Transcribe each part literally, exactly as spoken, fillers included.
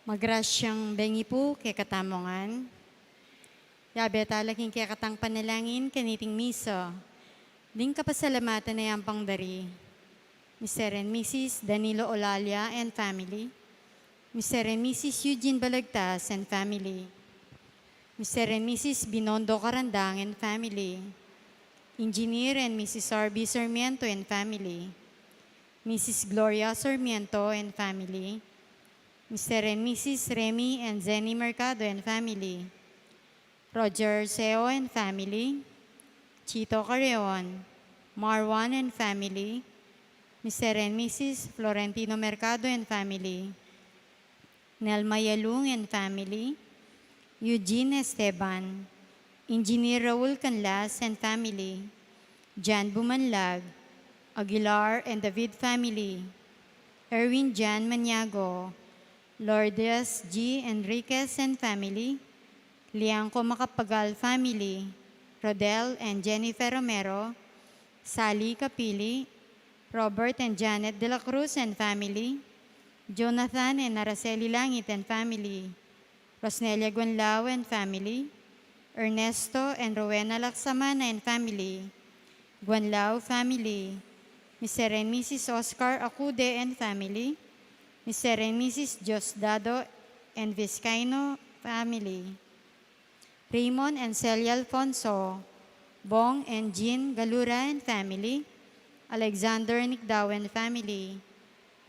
Magrasyang bengi pu kekatamu ngan. Yabe tala king kekatang panalangin kaniting misa. Ding kapasalamatan a yampang dari. Mister and Missus Danilo Olalia and family. Mister and Missus Eugene Balagtas and family. Mister and Missus Binondo Carandang and family. Engineer and Missus R B Sarmiento and family. Missus Gloria Sarmiento and family. Mister and Missus Remy and Zenny Mercado and family. Roger Seo and family. Chito Carreon, Marwan and family. Mister and Missus Florentino Mercado and family. Nelma Yalung and family. Eugene Esteban. Engineer Raul Canlas and family. Jan Bumanlag, Aguilar and David family. Erwin Jan Maniago, Lourdes G Enriquez and family. Liangco Macapagal family. Rodel and Jennifer Romero. Sally Capili, Robert and Janet de la Cruz and family. Jonathan and Araceli Langit and family. Rosnelia Guanlao and family. Ernesto and Rowena Laksamana and family. Guanlao family. Mister and Missus Oscar Acude and family. Mister and Missus Diosdado and Vizcaino family. Raymond and Celia Alfonso. Bong and Jean Galura and family. Alexander Nicdao and family.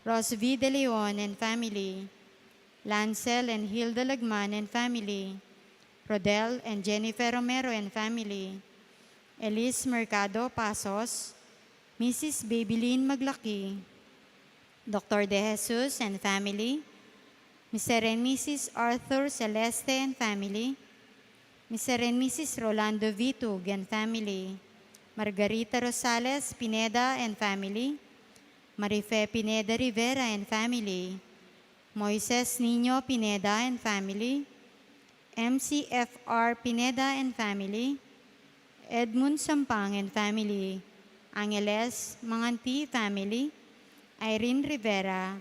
Rosvi De Leon and family. Lancel and Hilda Lagman and family. Rodel and Jennifer Romero and family. Elise Mercado Pasos. Missus Babylin Maglaki. Doctor De Jesus and family. Mister and Missus Arthur Celeste and family. Mister and Missus Rolando Vitug and family. Margarita Rosales Pineda and family. Marife Pineda Rivera and family. Moises Niño Pineda and family. M C F R Pineda and family. Edmund Sampang and family. Angeles Manganti family. Irene Rivera.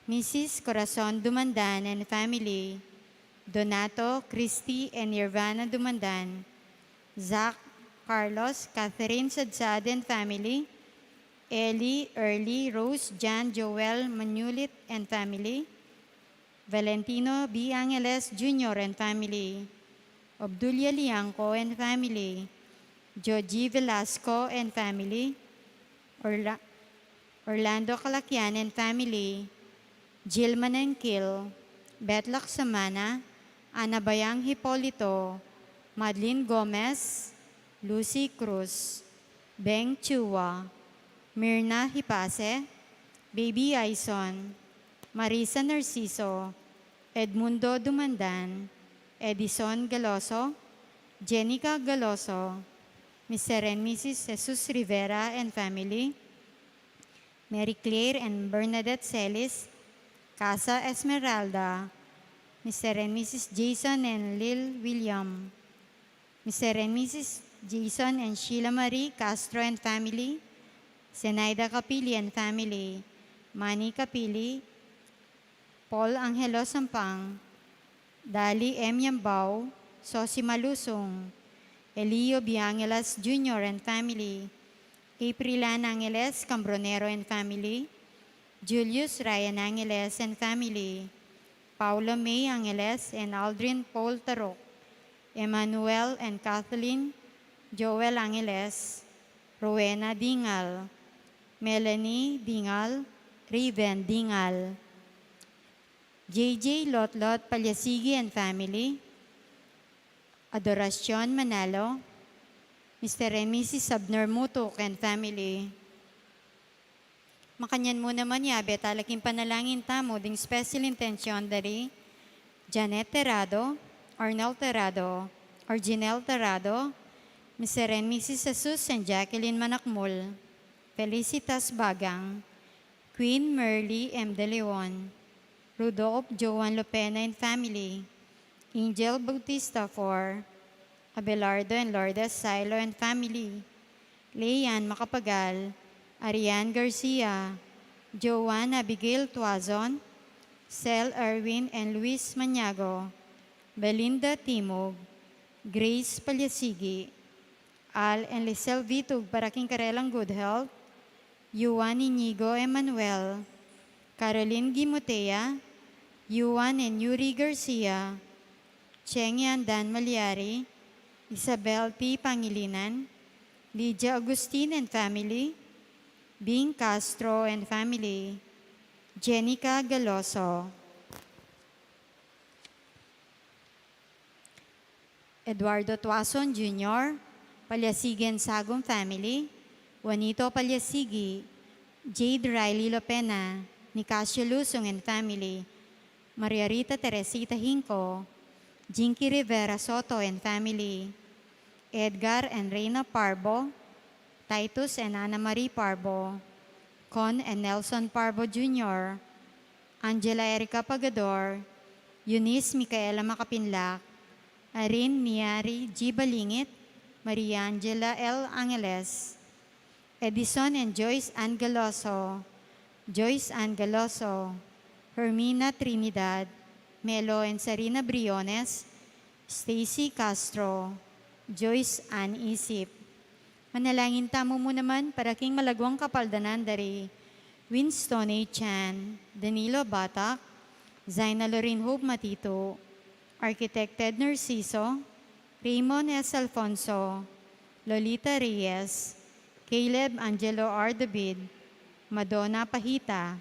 Missus Corazon Dumandan and family. Donato, Christy, and Nirvana Dumandan. Zach, Carlos, Catherine Sadsad and family. Eli, Early, Rose, Jan, Joel, Manulit and family. Valentino B Angeles Junior and family. Obdulia Liangco and family. Joji Velasco and family. Orla- Orlando Calaquian and family. Jill Manengkil, Beth Laksamana, Ana Bayang Hipolito, Madeline Gomez, Lucy Cruz, Beng Chua, Mirna Hipase, Baby Aison, Marisa Narciso, Edmundo Dumandan, Edison Galoso, Jenica Galoso, Mister and Missus Jesus Rivera and family, Mary Claire and Bernadette Celis, Casa Esmeralda, Mister and Missus Jason and Lil William, Mister and Missus Jason and Sheila Marie Castro and family, Zenaida Capili and family, Manny Capili, Paul Angelo Sampang, Dali M Yambao, Sosi Malusung, Elio B Angeles Junior and family, April Ann Angeles Cambronero and family, Julius Ryan Angeles and family, Paula May Angeles and Aldrin Paul Tarok, Emmanuel and Kathleen, Joel Angeles, Rowena Dingal, Melanie Dingal, Raven Dingal, J J Lotlot Palyasigi and family, Adoracion Manalo, Mister and Missus Abner Mutuk and family. Makanyan mu naman yabe tala king panalangin tamu ding special intention dari Janet Terrado, Arnel Terrado, Orginel Terrado, Mister and Missus Jesus and Jacqueline Manakmul, Felicitas Bagang, Queen Merly M. De Leon, Rudolph Joan Lopena and family, Angel Bautista four, Abelardo and Lourdes Silo and family, Leanne Macapagal, Arian Garcia, Joan Abigail Tuazon, Sel Erwin and Luis Maniago, Belinda Timog, Grace Palyasigi, Al and Lisel Vitug para king karelang good health, Yuan Inigo Emmanuel, Caroline Gimutea, Yuan and Yuri Garcia, Cheng Yandan Maliari, Isabel T. Pangilinan, Lydia Agustin and family, Bing Castro and family, Jenica Galoso. Eduardo Tuason Junior, Palyasigi and Sagum family, Juanito Palyasigi, Jade Riley Lopena, Nicasio Lusung and family, Maria Rita Teresita Hinco, Jinky Rivera Soto and family, Edgar and Reina Parbo, Titus and Ana Marie Parbo, Con and Nelson Parbo Junior, Angela Erica Pagador, Eunice Micaela Macapinlac, Arin Niari G. Balingit, Maria Angela L. Angeles, Edison and Joyce Ann Galoso, Joyce Ann Galoso, Hermina Trinidad, Melo and Sarina Briones, Stacy Castro, Joyce Ann Isip. Manalangin tamu mu naman para king malaguang kapaldanan dari Winston A. Chan, Danilo Batak, Zaina Lorin Hope Matitu, Architect Ted Narciso, Raymond S. Alfonso, Lolita Reyes, Caleb Angelo R. David, Madonna Pahita,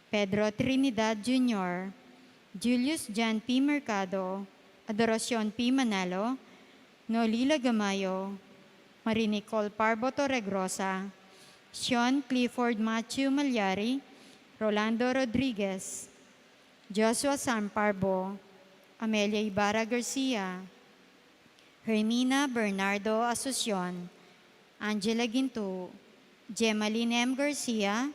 Pedro Trinidad Junior, Julius John P. Mercado, Adoracion P. Manalo, Nolila Gamayo, Marie Nicole Parbo Torregrosa, Sean Clifford Matthew Malyari, Rolando Rodriguez, Joshua Sam Parbo, Amelia Ibarra Garcia, Hermina Bernardo Asuncion, Angela Gintu, Gemaline M. Garcia,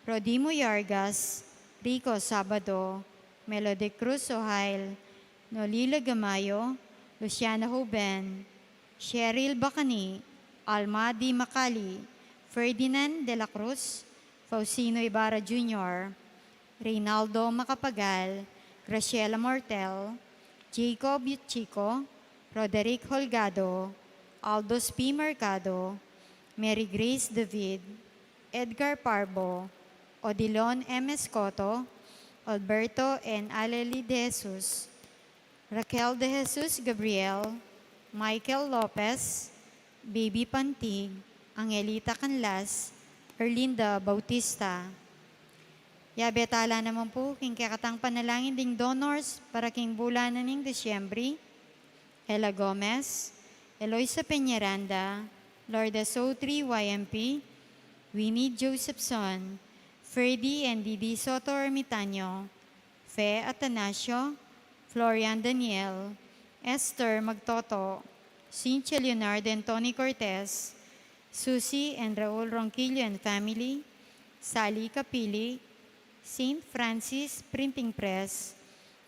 Rodimo Yargas, Rico Sabado, Melody Cruz Ohail, Nolila Gamayo, Luciana Hoben, Cheryl Bacani, Alma D. Macali, Ferdinand de la Cruz, Faustino Ibarra Junior, Reynaldo Macapagal, Graciela Mortel, Jacob Chico, Roderick Holgado, Aldos P. Mercado, Mary Grace David, Edgar Parbo, Odilon M. Escoto, Alberto and Aleli De Jesus, Raquel De Jesus Gabriel, Michael Lopez, Baby Pantig, Angelita Canlas, Erlinda Bautista. Yabe tala naman pu king kekatang panalangin ding donors para king bulan na ning Disyembre, Ella Gomez, Eloisa Peñaranda, Lourdes O three Y M P, Winnie Josephson, Ferdy and Didi Soto Ermitaño, Fe Atanasio, Florian Daniel, Esther Magtoto, Cynthia Leonardo and Tony Cortez, Susie and Raul Ronquillo and family, Sally Capili, Saint Francis Printing Press,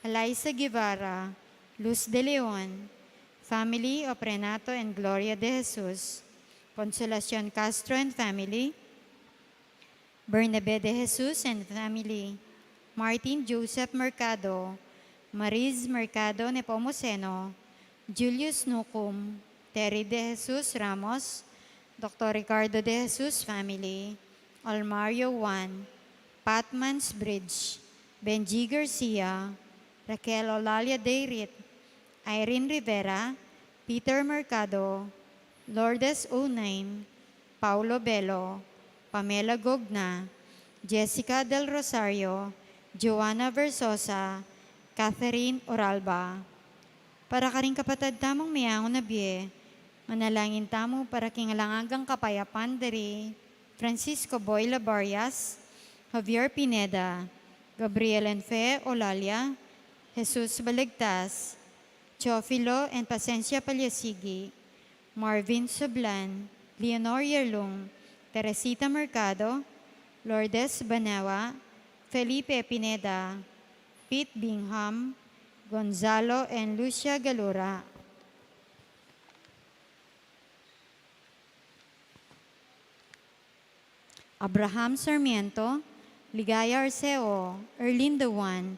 Eliza Guevara, Luz De Leon, family of Renato and Gloria De Jesus, Consolacion Castro and family, Bernabe De Jesus and family, Martin Joseph Mercado, Mariz Mercado Nepomuceno, Julius Nucum, Terry De Jesus Ramos, Doctor Ricardo De Jesus family, Almario Juan, Patmans Bridge, Benji Garcia, Raquel Olalia Deirit, Irene Rivera, Peter Mercado, Lourdes Unain, Paulo Belo, Pamela Gogna, Jessica Del Rosario, Joanna Versosa, Catherine Oralba. Para karing kapatad tamung meangu na bie, manalangin tamu para king alang anggang kapayapan dari Francisco Boy Labarias, Javier Pineda, Gabriel and Fe Olalia, Jesus Balegtas, Teofilo and Pasencia Palyasigi, Marvin Sublan, Leonor Yerlung, Teresita Mercado, Lourdes Banawa, Felipe Pineda, Pete Bingham, Gonzalo and Lucia Galura. Abraham Sarmiento, Ligaya Arceo, Erlinda Juan,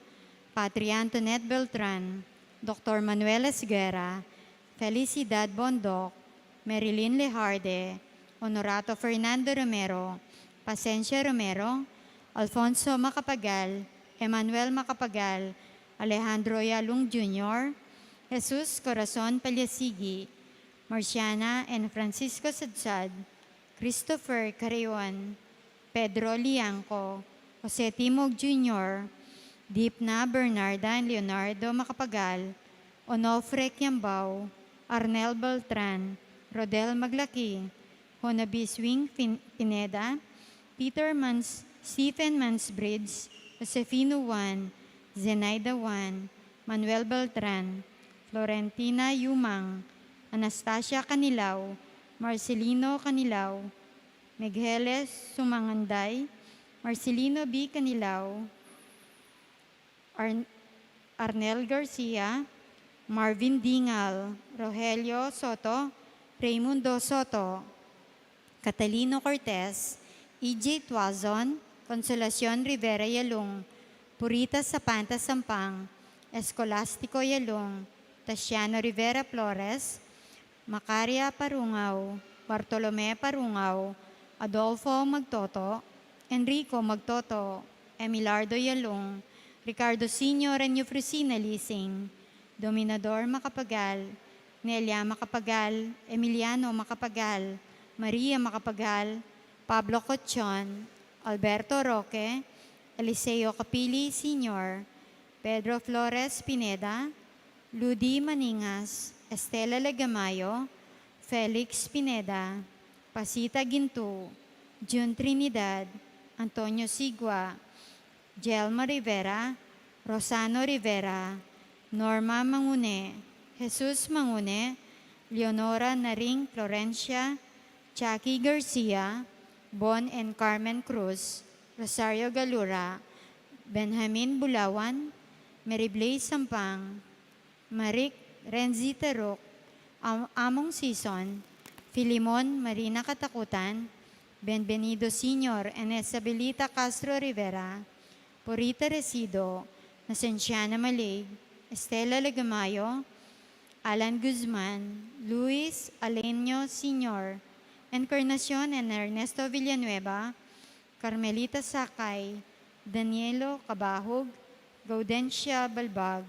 Patria Antoinette Beltran, Doktor Manuel Esguerra, Felicidad Bondoc, Marilyn Lejarde, Honorato Fernando Romero, Pacencia Romero, Alfonso Macapagal, Emmanuel Macapagal, Alejandro Yalung Junior, Jesus Corazon Paliasigi, Marciana and Francisco Sadsad, Christopher Carreon, Pedro Liangco, Jose Timog Junior, Dipna Bernarda and Leonardo Macapagal, Onofre Kiambao, Arnel Beltran, Rodel Maglaki, Honabis Wing Fin-, Pineda, Peter Mans-, Stephen Mansbridge, Josefino Juan, Zenaida Juan, Manuel Beltran, Florentina Yumang, Anastasia Canilao, Marcelino Canilao, Megheles Sumanganday, Marcelino B. Canilao, Arn-, Arnel Garcia, Marvin Dingal, Rogelio Soto, Raymundo Soto, Catalino Cortez, E J Tuazon, Consolacion Rivera Yalung, Purita Sapanta Sampang, Escolastico Yalung, Tasiano Rivera Flores, Macaria Parungao, Bartolome Parungao, Adolfo Magtoto, Enrico Magtoto, Emilardo Yalung, Ricardo Senior and Eufrosina Lising, Dominador Macapagal, Nelia Macapagal, Emiliano Macapagal, Maria Macapagal, Pablo Cochon, Alberto Roque, Eliseo Capili Senior, Pedro Flores Pineda, Ludi Maningas, Estela Legamayo, Felix Pineda, Pasita Gintu, Jun Trinidad, Antonio Sigua, Jelma Rivera, Rosano Rivera, Norma Mangune, Jesus Mangune, Leonora Naring Florencia, Jackie Garcia, Bon and Carmen Cruz, Rosario Galura, Benjamin Bulawan, Mary Blaze Sampang, Marik Renzi Taruk, Am-, Among Sison, Filimon Marina Katakutan, Benvenido Senior and Isabelita Castro Rivera, Purita Resido, Nasenciana Malig, Estela Legamayo, Alan Guzman, Luis Aleño Senior, Encarnacion and Ernesto Villanueva, Carmelita Sakay, Danielo Cabahug, Gaudencia Balbag,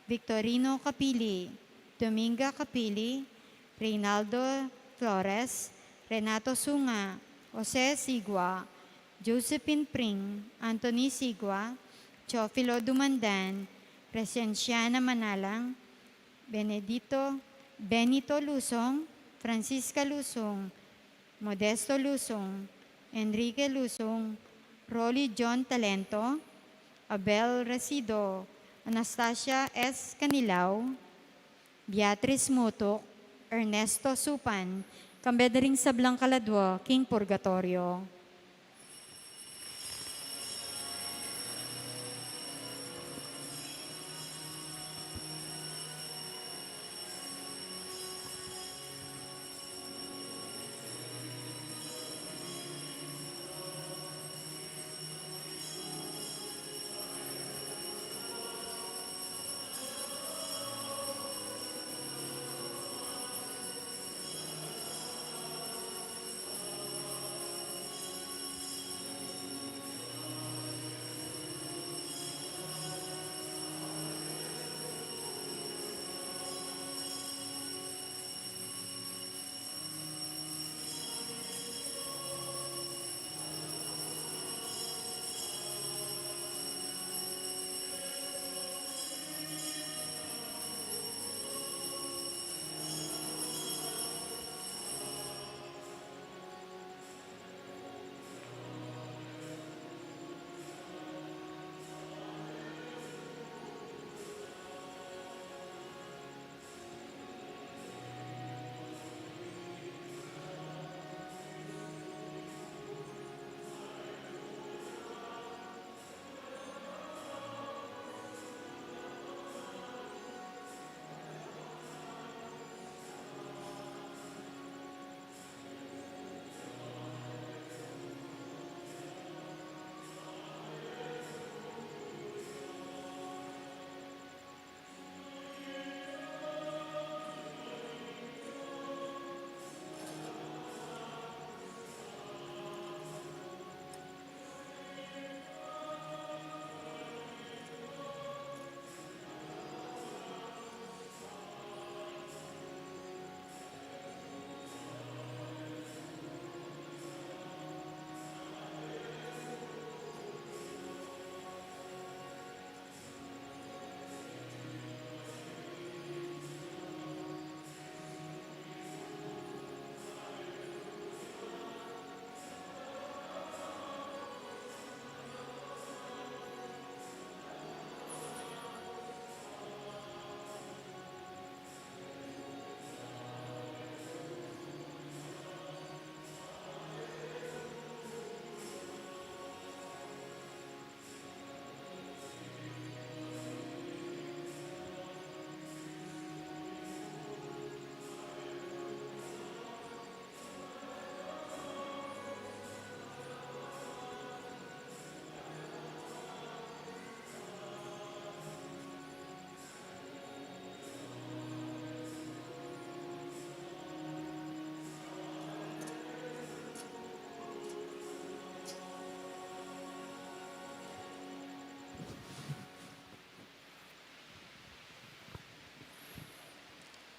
Victorino Capili, Dominga Capili, Reynaldo Flores, Renato Sunga, Jose Sigua, Josephine Pring, Anthony Sigua, Teofilo Dumandan, Crescenciana Manalang, Benedito, Benito Lusong, Francisca Lusong, Modesto Lusong, Enrique Lusong, Rolly John Talento, Abel Resido, Anastasia S. Canilao, Beatriz Mutuk, Ernesto Supan, kambe da ring sablang kaladua king purgatoryo.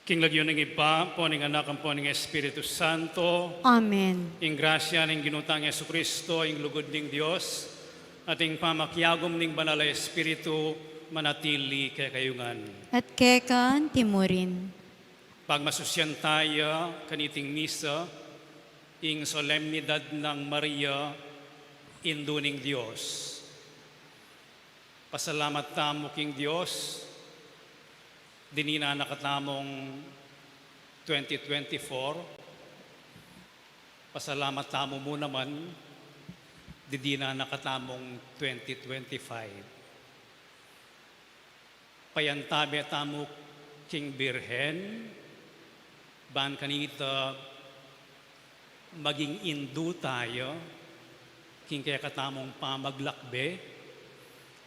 King lagyu ning Ibpa, ampo ning Anak, ampo ning Espiritu Santo. Amen. Ing grasya ning Ginu tang Jesucristo, ing lugud ning Dios, at ing pamakiagum ning Banal a Espiritu, manatili kekayu ngan. At keka naman murin. Pagmasusyan taya kaniting misa, ing solemnidad nang Maria, Indu ning Dios. Pasalamat tamu king Dios, dininan na katamung twenty twenty-four. Pasalamat tamu mu naman, didinan na katamung twenty twenty-five. Payantabe tamu king Birhen, ban kanita maging indu taya, king kekatamung pamaglakbe,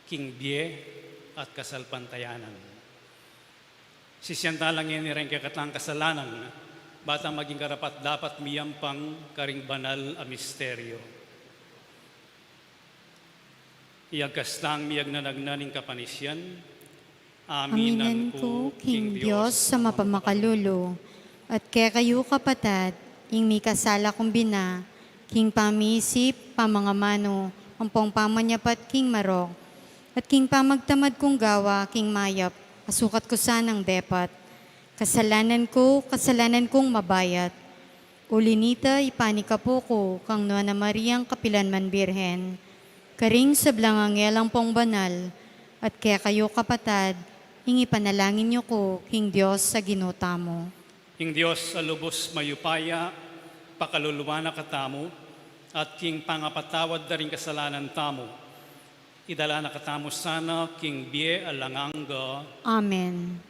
king bie at kasalpantayanan. Sisian tala ngeni reng kekatang kasalanan, ba tang maging karapat-dapat miyampang karing banal a misteryo. Iyagkas tang miyagnan-agnan ing kapanisian. Aminan ku king Dios a mapamakalulu, at kekayu kapatad, ing mikasala kung bina, king pamiisip, pamangamanu, ampong pamanyapat king marok, at king pamagtamad kung gawa king mayap, a sukat ku sanang depat. Kasalanan ku, kasalanan kung mabayat. Uli nita, ipanikapu ku kang Nuan a Mariang kapilan man Birhen, karing sablang anghel ampong banal, at kekayu kapatad, ing ipanalangin yu ku king Dios a Ginu tamu. Ing Dios a lubus mayupaya, pakaluluan na katamu, at king pangapatawad da ring kasalanan tamu, idala na katamu sana king bie alang angga. Amen.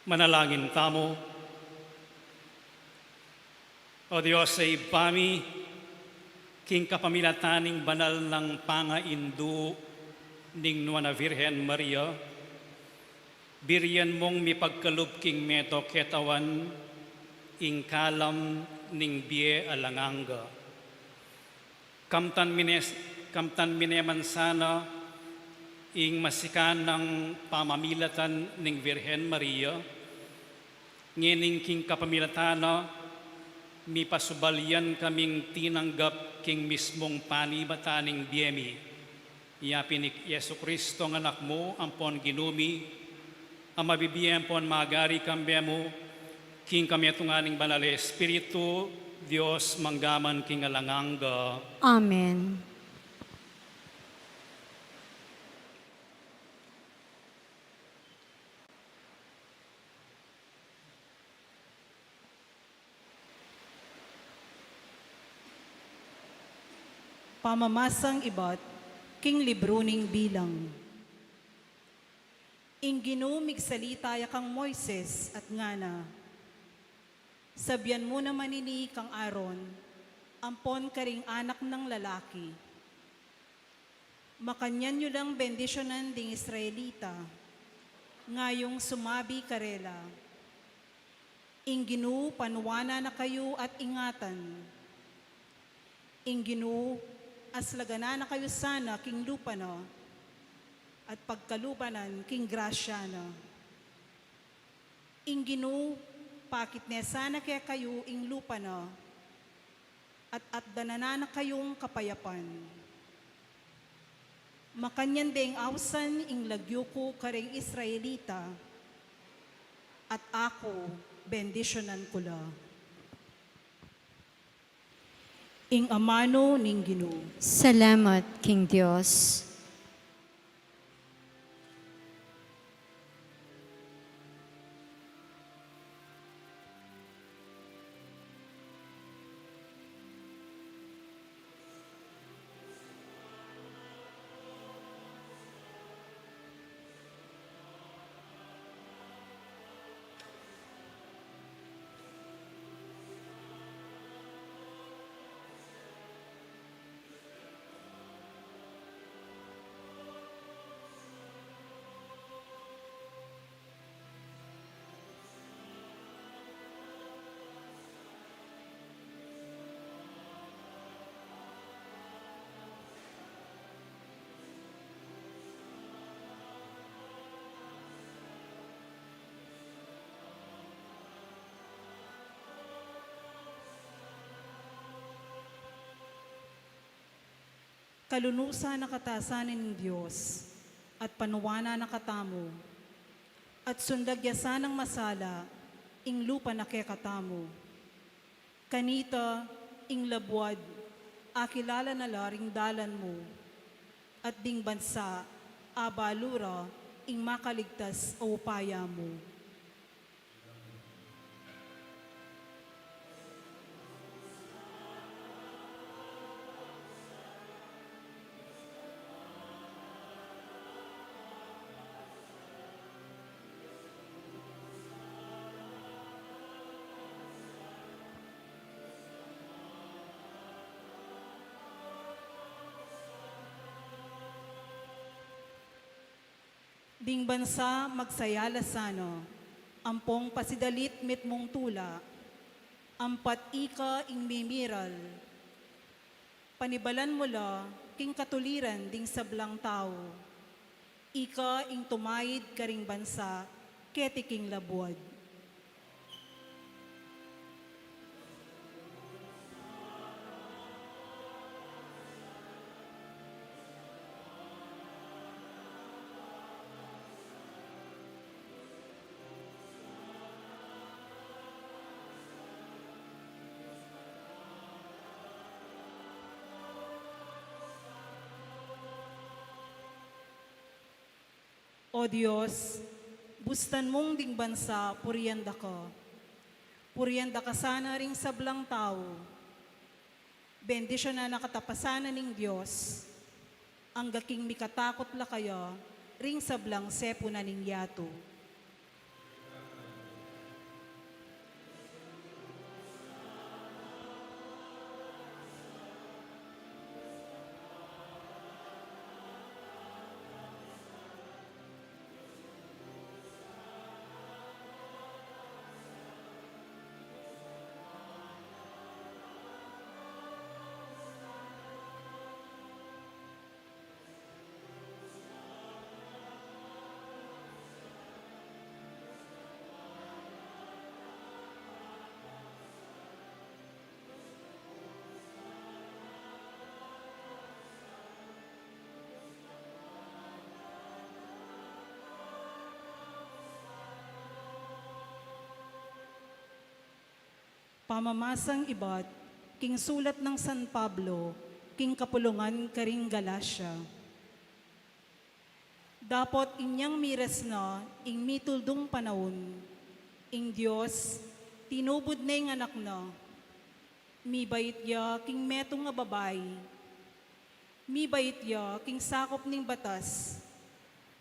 Manalangin tamu. O Dios a Ibpa mi, king kapamilatan ning banal nang pangaindu ning Nuan a Virgen Maria, birian mung mipagkalub king meto ketawan ing kalam ning bie alang angga. Kamtan mi ne, kamtan mi ne man sana ing masikan nang pamamilatan ning Virgen Maria, ngening king kapamilatan na, mipasubalian kaming tinanggap king mismung panibatan ning bie mi. Iya pin i Jesucristo a Anak mu, ampon Ginu mi, a mabibie ampon magari kambe mu, king kametungan ning Banal a Espiritu, Dios, mangga man king alang angga. Amen. Pamamasang ibat king libru ning Bilang. Ing Ginu migsalita ya kang Moises at ngana, "Sabian mu naman ini kang Aaron, ampon karing anak nang lalaki, makanyan yu lang bendisyunan ding Israelita, ngayung sumabi karela, 'Ing Ginu panuanan na kayu at ingatan. Ing Ginu aslaganan na kayu sana king lupa na, at pagkalubanan king grasya na. Ing Ginu pakit ne sana kekayu ing lupa na, at atdanan na kayung kapayapan. Makanyan deng ausan ing lagyu ku karing Israelita, at aku bendisyunan ku la.'" Ing amanu ning Ginu. Salamat king Dios. Kalunusan na katasan ning Dios, at panuanan na katamu, at sundag ya sanang masala ing lupa na kekatamu. Kanita ing labuad akilala na la ring dalan mu, at ding bansa abalu ra ing makaligtas a upaya mu. Ding bansa magsaya la sana, ampong pasidalit mitmung tula, ampat ika ing mimiral. Panibalan mu la king katuliran ding sablang tau. Ika ing tumaid karing bansa keti king labuad. O Dios, bustan mung ding bansa purian da ka. Purian da ka sana ring sablang tau. Bendisyunan na ka ta pa sana ning Dios, angga king mikatakut la kaya ring sablang sepunan ning yatu. Pamamasang ibat king sulat nang San Pablo king kapulungan karing Galacia. Dapot inyang miras na ing mituldung panaun, ing Dios tinubud ne ing Anak na, mibait ya king metung a babai, mibait ya king sakup ning batas,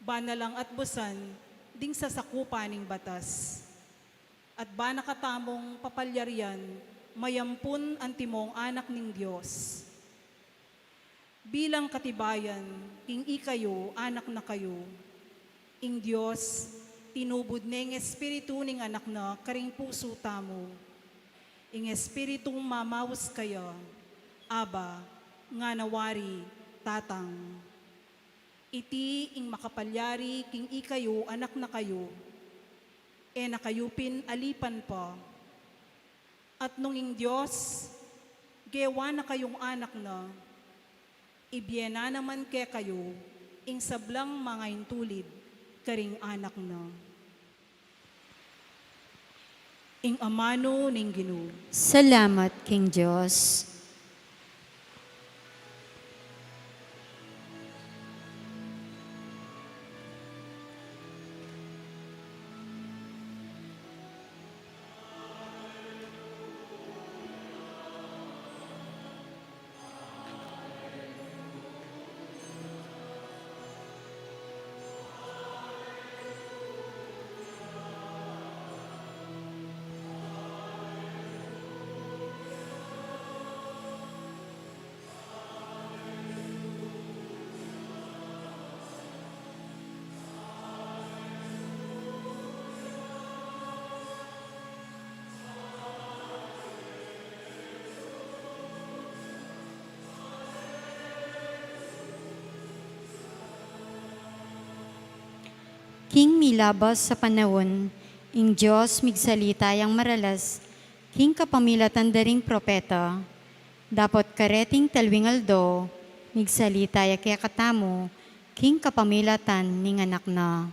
ba na lang atbusan ding sasakupan ning batas. At ba na katamung papalyarian mayampun antimong anak ning Dios. Bilang katibayan king ikayu anak na kayu, ing Dios tinubud ne ing Espiritu ning Anak na karing pusu tamu. Ing Espiritung mamaus kaya, Aba, ngana wari, Tatang. Iti ing makapalyari king ikayu anak na kayu, e na kayu pin alipan pa. At nung ing Dios, gewa na kayung anak na, ibie na naman kekayu ing sablang mangaintulid karing anak na. Ing amanu ning Ginu. Salamat king Dios. King milabas a panaun, ing Dios migsalita yang maralas king kapamilatan da ring propeta. Dapot kareting talwing aldo, migsalita ya kekatamu king kapamilatan ning Anak na.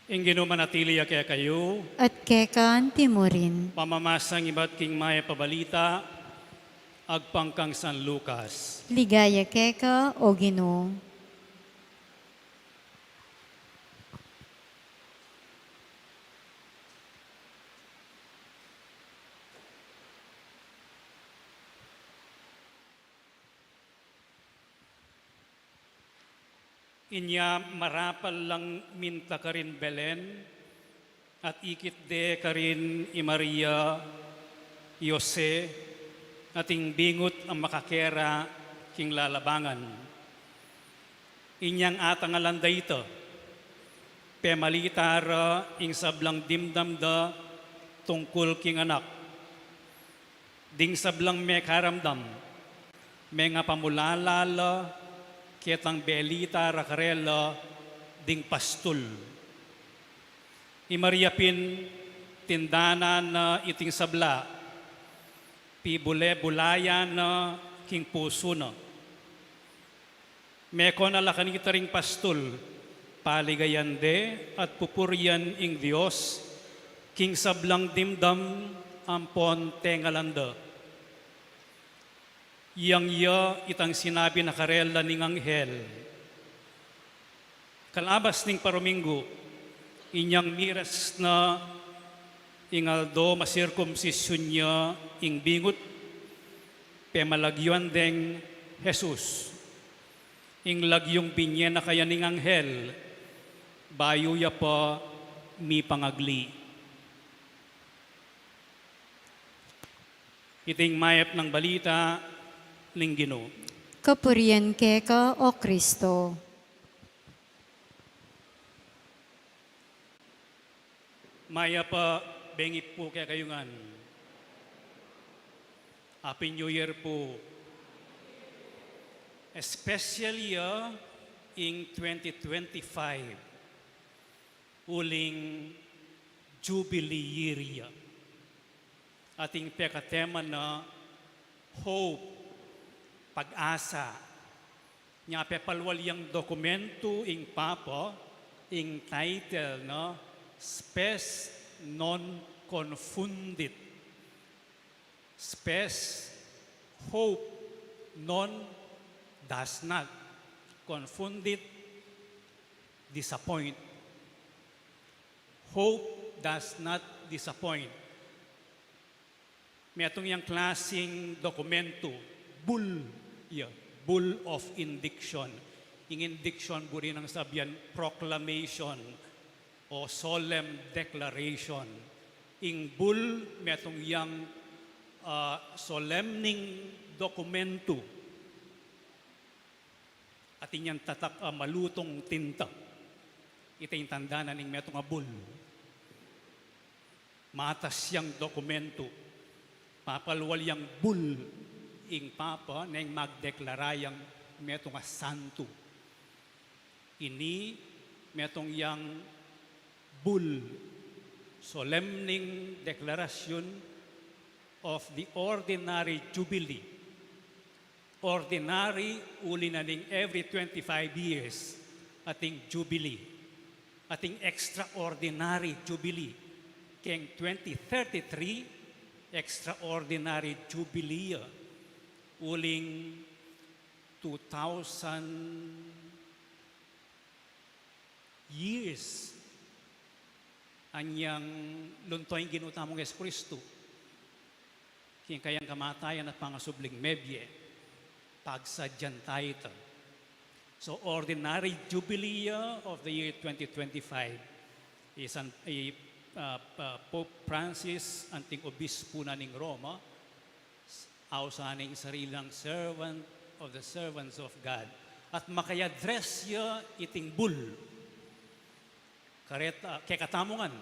Ing Ginu manatili ya kekayu. At keka antimurin. Pamamasang ibat king Mayap a Balita agpang kang San Lucas. Ligaya keka, O Ginu. Inya marapal lang minta karin Belen, at ikit de karin i Maria, i Jose, at ing bingut a makakera king lalabangan. Inyang atangalan da ita, pemalita ra ing sablang dimdam da tungkul king anak. Ding sablang mekaramdam, mengapamulala la ketang belita ra karela ding pastul. I Maria pin, tindanan na iting sabla, pibule-bulayan na king pusu na. Meko na la kanita ring pastul, paligayan de at pupurian ing Dios king sablang dimdam ampon tengalan da. Yang ya itang sinabi na karela ning anghel. Kalabas ning paruminggu, inyang miras na ing aldo masirkumsisyun ya ing bingut, pemalagyuan deng Jesus. Ing lagyung binye na kaya ning anghel, bayu ya pa mipangagli. Iting mayap nang balita ning Ginu. Kapurian keka, O Kristo. Mayap a bengi pu kekayu ngan. Happy New Year pu. Especially, ah, ing twenty twenty-five, uling Jubilee year ya. Ating pekatema na hope, pag-asa. Nya pepalwal yang dokumentu ing Papa, ing title na Spes Non Confundit. Spes, hope, non, does not, confundit, disappoint. Hope does not disappoint. Metung yang klasing dokumentu, bull, ya, bull of indiction. Ing indiction, buri nang sabian proclamation o solemn declaration. Ing bull, metung yang, ah, solemning dokumentu. Atin yang tatak a malutung tinta. Ita ing tanda na ning metung a bull. Matas yang dokumentu. Papalwal yang bull ing Papa neng magdeklara yang metung a santu. Ini metung yang bull, solemning declaration of the ordinary jubilee. Ordinary, uli na ning every twenty-five years, ating jubilee. Ating extraordinary jubilee. Keng twenty thirty-three, extraordinary jubilee ya. Uling two thousand years anyang lunto ing Ginu tamung Jesucristo king kayang kamatayan at pangasubling mebie, pagsadyan taya ita. So, ordinary jubilee ya of the year twenty twenty-five is an, i, ah, ah, Pope Francis anting obispo na ning Roma, ausan ing sarili nang servant of the servants of God. At makayadres ya iting bull. Karet, ah, kekatamu ngan,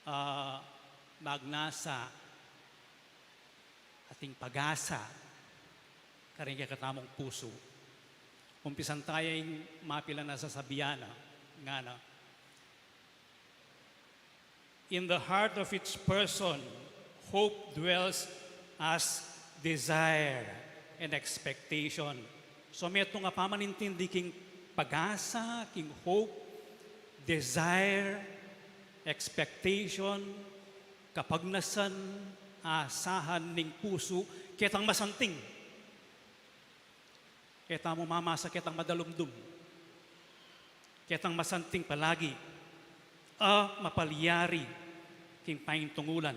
ah, magnasa ating pag-asa karing kekatamung pusu. Umpisan taya ing mapilan a sasabian na, ngana. In the heart of each person, hope dwells as desire and expectation. So, metung a pamanintindi king pag-asa, king hope, desire, expectation, kapagnasan, asahan ning pusu, ketang masanting. E tamu mamasa ketang madalumdum. Ketang masanting palagi a mapalyari king paintungulan.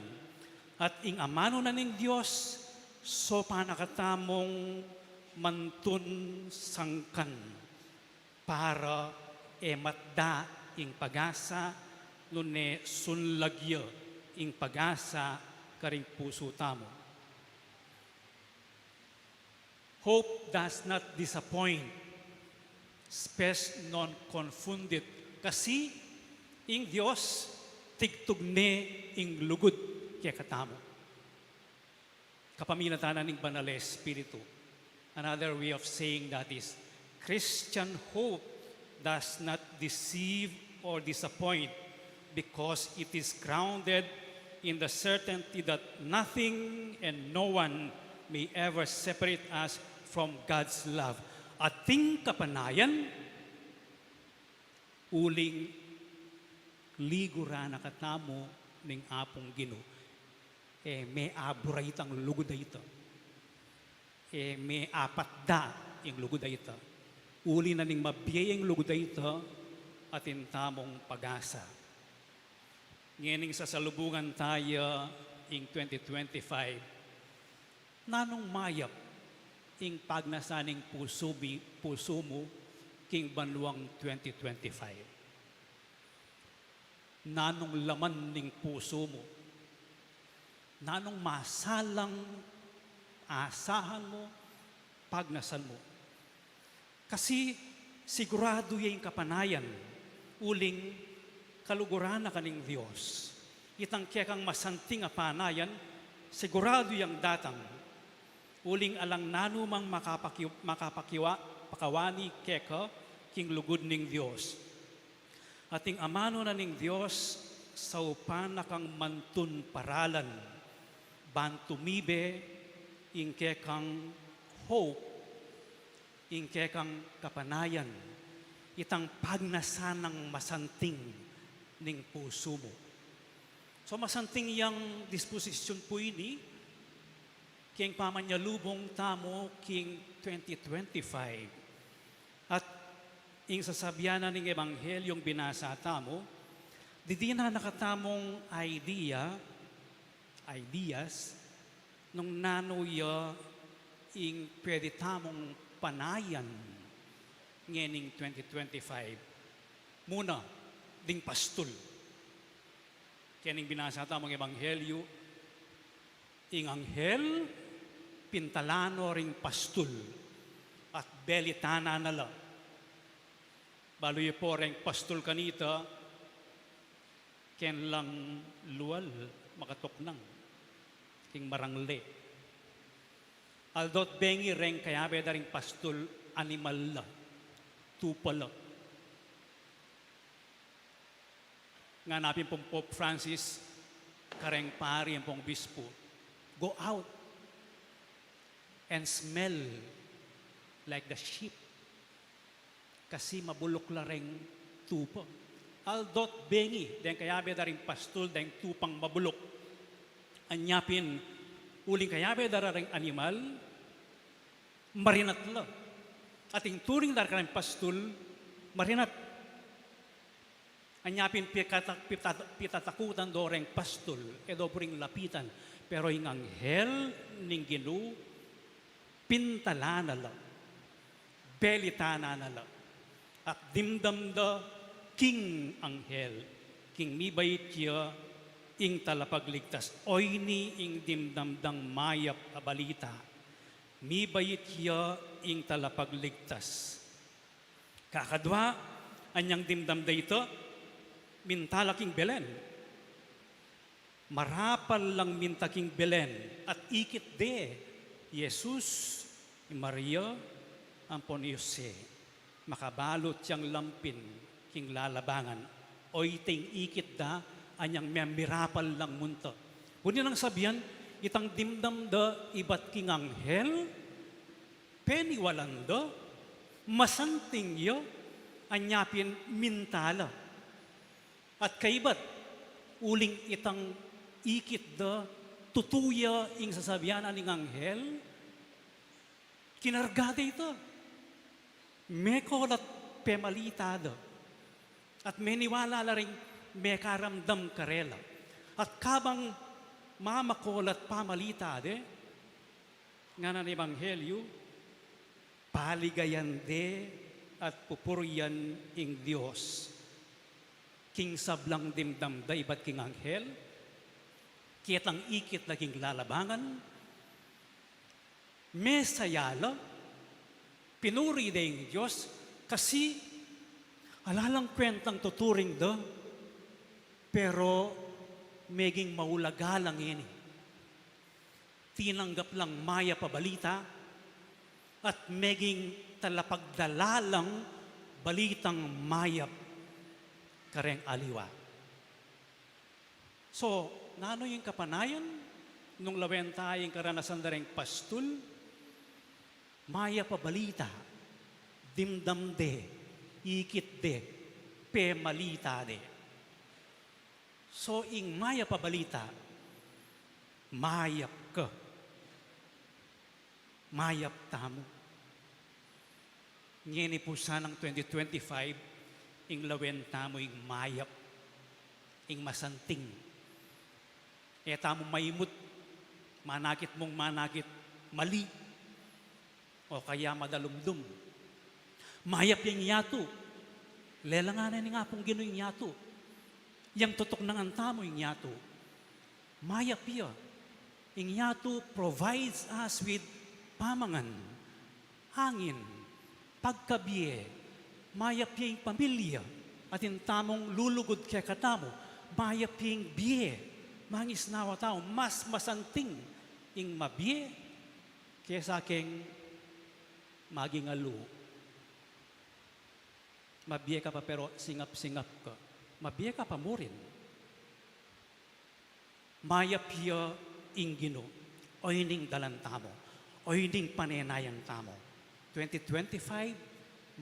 At ing amanu na ning Dios, sopan na katamung mantun sangkan para e matda ing pag-asa, nune sunlag ya ing pag-asa karing pusu tamu. Hope does not disappoint, spes non confundit, kasi ing Dios tigtugne ing lugud kekatamu kapamilatan na ning Banal a Espiritu. Another way of saying that is, Christian hope does not deceive or disappoint because it is grounded in the certainty that nothing and no one may ever separate us from God's love. Ating kapanayan, uling liguran na katamu ning Apung Ginu. E me abura itang lugud a ita. E me apatda ing lugud a ita. Uli na ning mabie ing lugud a ita, atin tamung pag-asa. Ngening sasalubungan taya ing twenty twenty-five, nanung mayap ing pagnasa ning pusu mi, pusu mu king banuang twenty twenty-five? Nanung laman ning pusu mu? Nanung masalang asahan mu, pagnasan mu? Kasi siguradu ya ing kapanayan, uling kaluguran na ka ning Dios. Itang kekang masanting a panayan, siguradu yang datang. Uling alang nanumang makapaki-, makapakiwa-, pakawani keka king lugud ning Dios. At ing amanu na ning Dios, saupan na kang mantun paralan, ban tumibe ing kekang hope, ing kekang kapanayan, itang pagnasan nang masanting ning pusu mu. So, masanting yang disposisyun pu ini, king pamanyalubung tamu king twenty twenty-five. At ing sasabian na ning Ebanghelyung binasa tamu, didinan na katamung idea, ideas, nung nanu ya ing pwede tamung panayan ngening twenty twenty-five. Muna, ding pastul. Kening binasa tamung ebanghelyu, ing anghel, pintalan no ring pastul, at belitanan na la. Balu ye pu reng pastul kanita, ken lang lual makatuknang king marangle. Aldo't bengi reng kayabe da ring pastul, animal la, tupa la. Ngana pin pung Pope Francis kareng pari ampong obispu, "Go out and smell like the sheep." Kasi mabuluk la reng tupa. Aldo't bengi, deng kayabe da ring pastul, deng tupang mabuluk. Anya pin, uling kayabe da reng animal, marinat la. At ing turing da reng pastul, marinat. Anya pin pikata-, pita-, pitatakutan do reng pastul, e do pu ring lapitan. Pero ing anghel ning Ginu, pintalan na la, belitanan na la, at dimdam da king anghel, king mibait ya ing talapagligtas. Oyni ing dimdam dang mayap a balita, mibait ya ing talapagligtas. Kakadwa, anyang dimdam da ita, minta la king Belen. Marapal lang minta king Belen, at ikit de i Jesus, i Maria, ampon i Jose. Makabalut yang lampin king lalabangan. Oyni ing ikit da, anyang me-, mirapal lang munta. Buri nang sabian, itang dimdam da ibat king anghel, peniwalan da, masanting ya, anya pin minta la. At kaybat, uling itang ikit da, tutu ya ing sasabian na ning anghel, kinarga da ita. Mekol at pemalita da. At meniwala la ring mekaramdam karela. At kabang mamakol at pamalita de, ngana ning ebanghelyu, paligayan de at pupurian ing Dios. King sablang dimdam da ibat king anghel, ketang ikit da king lalabangan, mesaya la, pinuri de ing Dios, kasi ala lang kuentang tuturing da, pero meging maulaga la ngeni. Tinanggap lang mayap a balita at meging talapagdala lang balitang mayap kareng aliwa. So, nanu ing kapanayan nung lawen ta ing karanasan da reng pastul? Mayap a balita, dimdam de, ikit de, pemalita de. So, ing mayap a balita, mayap ka. Mayap tamu. Ngeni pu sanang twenty twenty-five, ing lawen tamu ing mayap, ing masanting. E tamu maimut, manakit mung manakit, mali, o kaya madalumdum. Mayap ya ing yatu. Lelangan na ning Apung Ginu ing yatu. Yang tutuknangan tamu ing yatu. Mayap ya. Ing yatu provides us with pamangan, angin, pagkabie. Mayap ya ing pamilya. Atin tamung lulugud kekatamu. Mayap ya ing bie. Mangisnawa tamu, mas masanting ing mabie kesa keng maging alu. Mabie ka pa pero singap-singap ka. Mabie ka pa murin. Mayap ya ing Ginu. Oyni ing dalan tamu. Oyni ing panenayan tamu. Twenty twenty-five,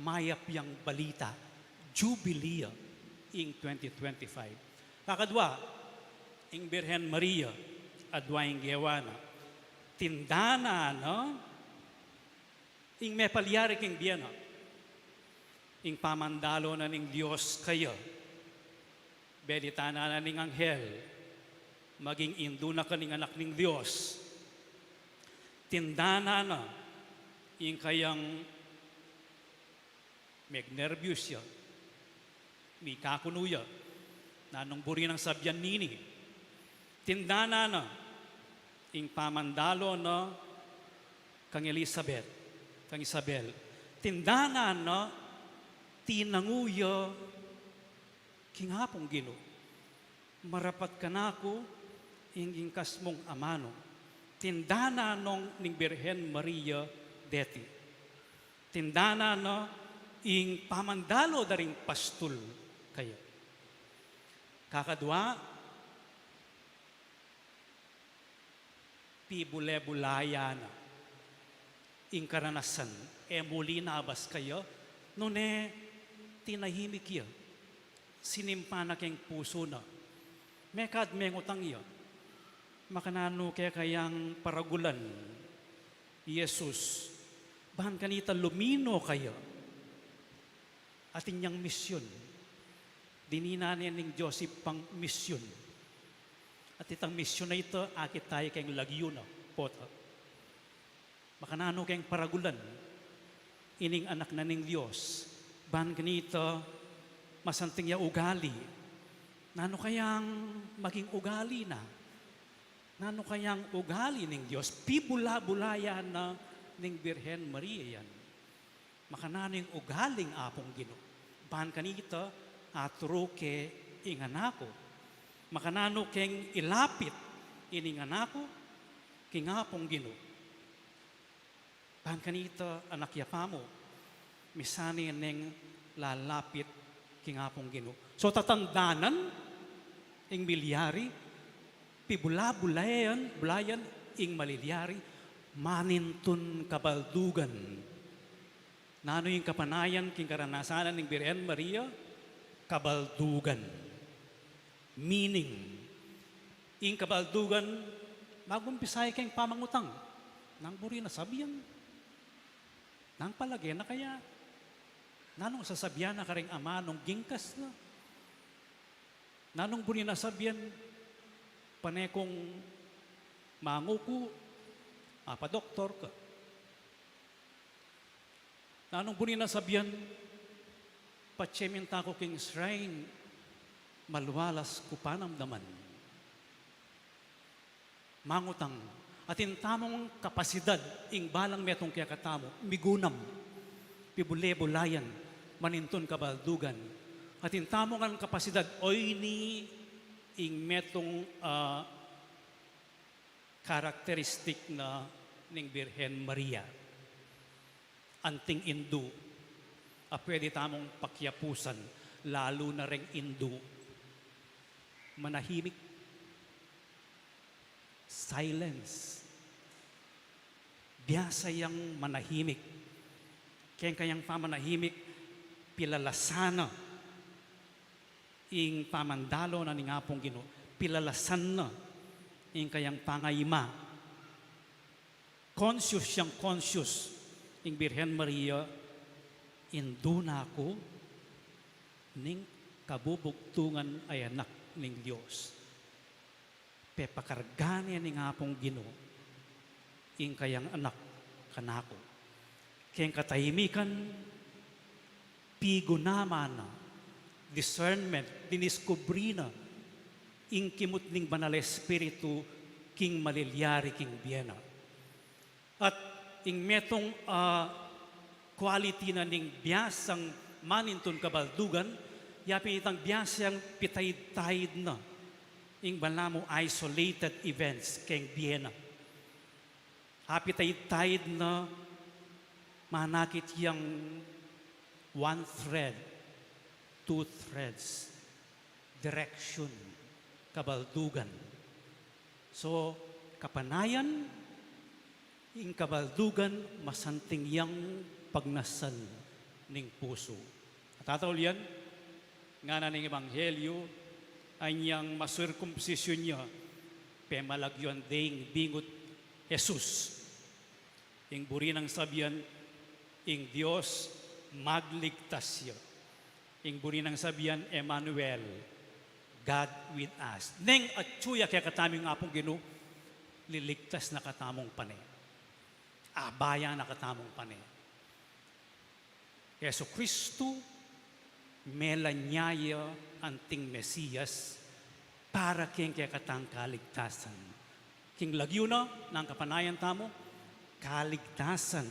mayap yang balita. Jubilee ya ing twenty twenty-five. Kakadwa, ing Birhen Maria, adwa ing gewa na. Tindanan na, ing mepalyari king bie na. Ing pamandalo na ning Dios kaya. Belitan na ning anghel. Maging indu na ka ning anak ning Dios. Tindanan na ing kayang megnerbyos ya. Mikakunu ya. Nanung buri nang sabian nini? Tindanan na ing pamandalo na kang Elizabeth, kang Isabel. Tindanan na tinangu ya king Apung Ginu. Marapat kanaku ing ingkas mung amanu. Tindanan nong ning Birhen Maria deti. Tindanan na ing pamandalo da ring pastul kaya. Kakadwa, pibule-bulayan na ing karanasan, e mu linabas kaya, nune tinahimik ya, sinimpan na keng pusu na. Mekad mengutang ya, makananu ke kayang paragulan i Jesus, ban kanita lumino kaya. Atin yang misyun. Dininan ne ning Dios ipang misyun. At itang misyun a ita, akit tamu keng lagyu na, pota. Makananu keng paragulan ining anak na ning Dios, ban kanita masanting ya ugali. Nanu kayang maging ugali na? Nanu kayang ugali ning Dios? Pibula-bulayan na ning Birhen Maria yan. Makananu ing ugaling Apung Ginu? Ban kanita, aturu ke ing anak ku. Makananu keng ilapit ining anak ku king Apung Ginu? Ban kanita, anak ya pamu, misan ne neng lalapit king Apung Ginu. So, tatandanan ing milyari, pibula-bulayan, bulayan ing malilyari, manintun kabaldugan. Nanu ing kapanayan king karanasan na ning Birhen Maria? Kabaldugan. Meaning, ing kabaldugan, mag-umpisa ya keng pamangutang. Nanu buri na sabian? Nanu palage na kaya? Nanung sasabian na karing ama nung gingkas na? Nanung buri na sabian? Pane kung manguku, mapadoktor ka. Nanung buri na sabian? Patse minta ku king shrine, malualas ku panamdaman. Mangutang, atin tamung kapasidad ing balang metung kekatamu, migunam, pibule-bulayan, manintun kabaldugan. Atin tamu ngan kapasidad, oyni ing metung, ah, karakteristik na ning Birhen Maria. Anting indu a pwede tamung pakiapusan, lalu na reng indu. Manahimik. Silence. Biasa yang manahimik. Keng kayang pamanahimik, pilalasan na ing pamandalo na ning Apung Ginu, pilalasan na ing kayang pangaima. Conscious yang conscious ing Birhen Maria, indu na ku ning kabubugtungan a anak ning Dios. Pepakarga ne ning Apung Ginu ing kayang anak kanaku. Keng katahimikan, pigunaman na, discernment, diniskubri na ing kimut ning Banal Espiritu king malilyari king bie na. At ing metung, ah, quality na ning biasang manintun kabaldugan, yapin itang biasang pitaid-taid na ing balamu isolated events keng bie na. Apitaid-taid na manakit yang one thread, two threads, direction, kabaldugan. So, kapanayan, ing kabaldugan, masanting yang pagnasan ning pusu. At ataul yan, ngana ning Ebanghelyo, anyang masirkumsisyun ya, pemalagyuan deng bingut Jesus. Ing buri nang sabian, ing Dios magligtas ya. Ing buri nang sabian, Emmanuel, God with us. Neng atyu ya kekatamu ing Apung Ginu, liligtas na katamung pane. Abaya na katamung pane. Jesucristo, melanyan ya anting Mesias para keng kekatang kaligtasan. King lagyu na, nang kapanayan tamu, kaligtasan.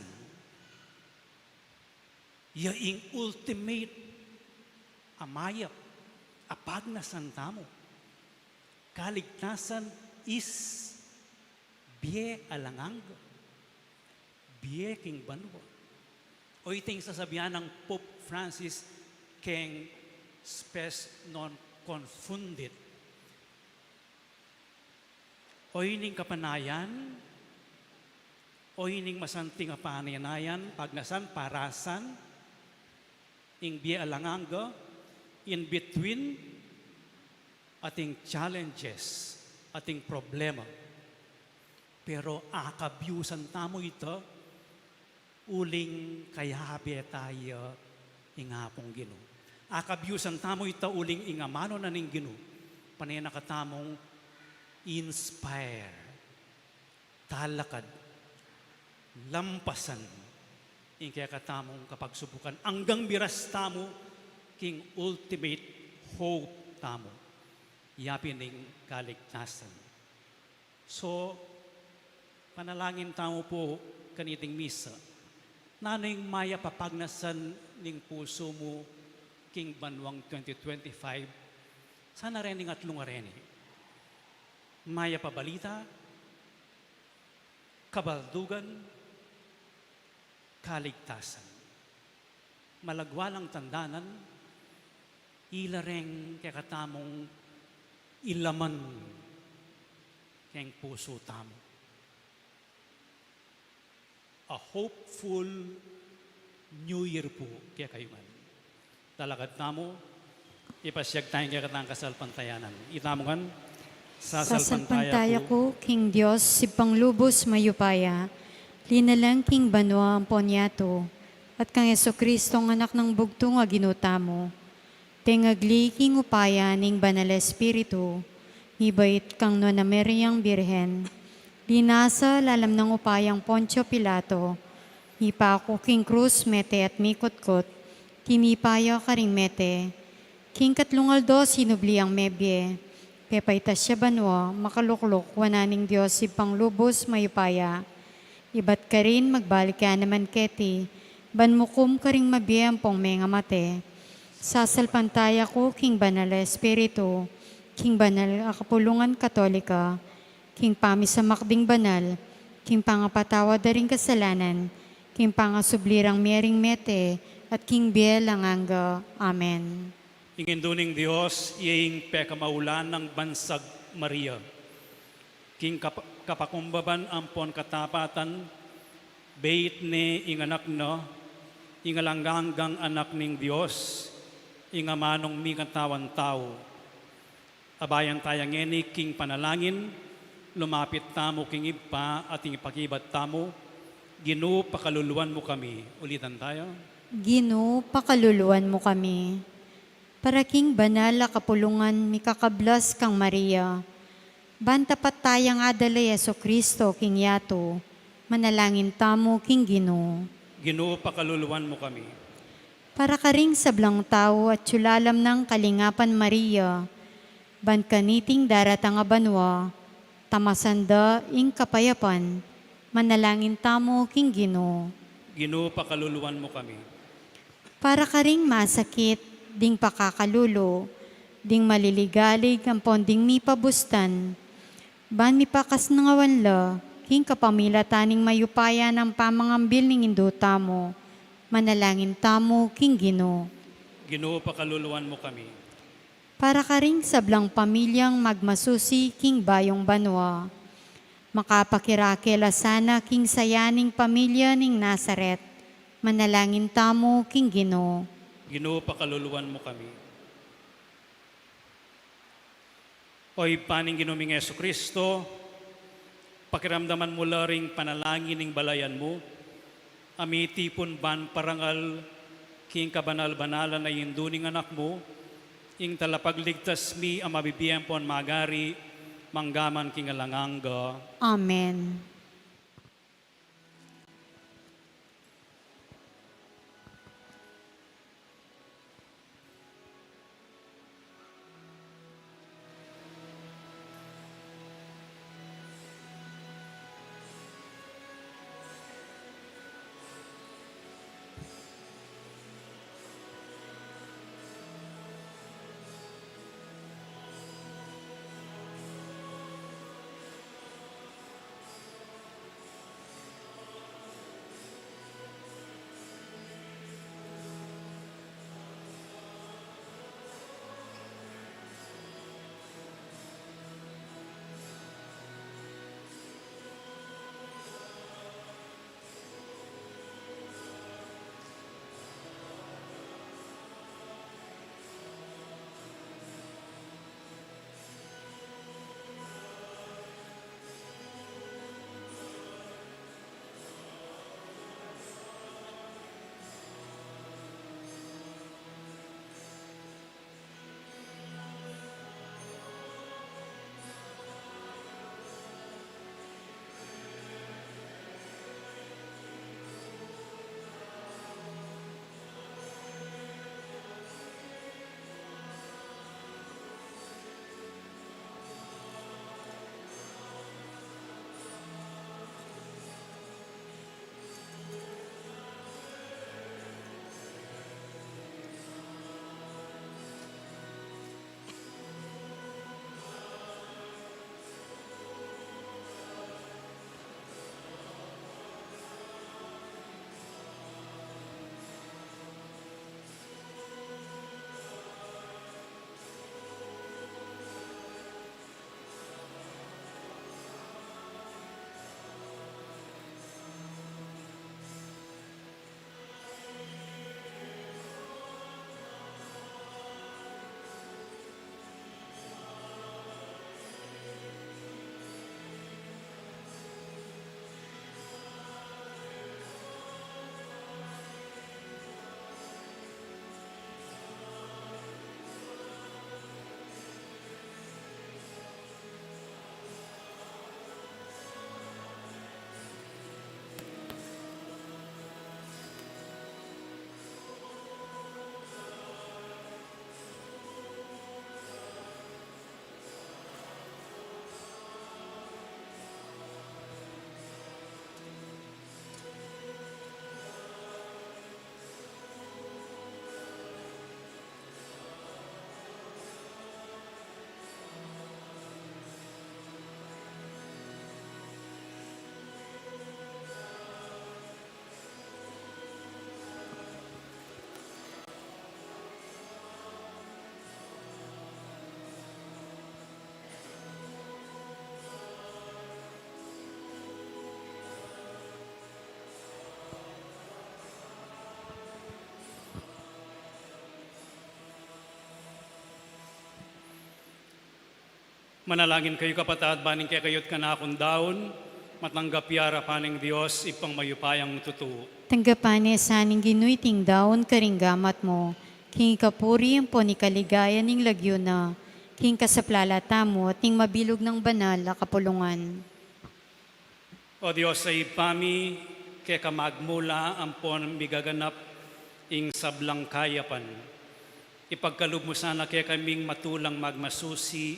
Ya ing ultimate a mayap a pagnasan tamu. Kaligtasan is bie alang angga. Bie king banua. O iti ing sasabian nang Pope Francis keng Spes non confundit. O ining kapanayan, o ining masanting a pananayan, pagnasan, parasan, ing bie alang angga, in between, ating challenges, ating problema. Pero akabyusan tamu ita, uling kayabe ta ya ing Apung Ginu. Akabyusan tamu ita uling ing amanu na ning Ginu pane na katamung inspire, talakad, lampasan ing kekatamung kapagsubukan anggang miras tamu king ultimate hope tamu, yapin ing kaligtasan. So, panalangin tamu pu kaniting misa. Nanu ing mayap a pagnasan ning pusu mu king banuang twenty twenty-five? Sana reni ing atlung a reni. Mayap a balita, kabaldugan, kaligtasan. Malagwa lang tandanan, ila reng kekatamung ilaman keng pusu tamu. A hopeful New Year pu kekayu ngan. Talakad tamu, ipasyag taya ing kekatang kasalpantayanan. Itamu ngan, sasalpantaya ku king Dios, Ibpang lubus mayupaya, linalang king banua ampon yatu, at kang Jesucristo, ing Anak nang bugtung a Ginu tamu, tengagli king upaya ning Banal Espiritu, mibait kang Nuan a Mariang Birhen, linasa lalam nang upayang Poncio Pilato, mipaku king krus, mete at mikutkut, tinipa ya karing mete, king katlung aldo sinubli yang mebie, pepaitas ya banua, makalukluk wanan ning Dios Ibpang lubus mayupaya, ibat karin magbalik ya naman keti, ban mukum karing mabie ampong mengamate. Sasalpantaya ku king Banal a Espiritu, king banal a kapulungan Katolika, king pamisamak ding banal, king pangapatawad da ring kasalanan, king pangasubli rang mie ring mete, at king bie alang angga. Amen. Ing Indu ning Dios, iya ing pekamaulan nang Bansag Maria. King kap-, kapakumbaban ampon katapatan, beit ne ing Anak na, ing alang anggang Anak ning Dios, ing amanung mikatawan tau. Abayan taya ngeni king panalangin, lumapit tamu king Ibpa at ing ipakibat tamu, Ginu, pakaluluan mu kami. Ulitan taya. Ginu, pakaluluan mu kami. Para king banal a kapulungan mikakablas kang Maria, ban tapat tayang adala i Jesucristo king yatu, manalangin tamu king Ginu. Ginu, pakaluluan mu kami. Para karing sablang tau atyu lalam nang kalingapan Maria, Ban kaniting daratang a banua, tamasan da ing kapayapan, manalangin tamu king Ginu. Ginu, pakaluluan mu kami. Para karing masakit, ding pakakalulu, ding maliligalig ampon ding mipabustan, ban mipakasnangawan la king kapamilatan ning mayupaya nang pamangambil ning Indu tamu, manalangin tamu king Ginu. Ginu, pakaluluan mu kami. Para karing sablang pamilyang magmasusi king bayung banua, makapakirake la sana king saya ning pamilya ning Nazaret, manalangin tamu king Ginu. Ginu, pakaluluan mu kami. O Ibpa ning Ginu ming Jesucristo, pakiramdaman mu la ring panalangin ning balayan mu, a mitipun ban parangal king kabanal-banalan a Indu ning Anak mu, ing Talapagligtas mi a mabibie ampon magari, mangga man king alang angga. Amen. Manalangin kayu, kapatad, ban ing kekayu't kanakung daun, matanggap ya arapan ning Dios, Ibpang mayupayang tutu. Tanggapan ne sa ning Ginu iting daun karing gamat mu, king ikapuri ampon ikaligaya ning lagyu na, king kasaplalan tamu at ning mabilug nang banal a kapulungan. O Dios a Ibpa mi, keka magmula ampon migaganap ing sablang kayapan. Ipagkalub mu sana kekaming matulang magmasusi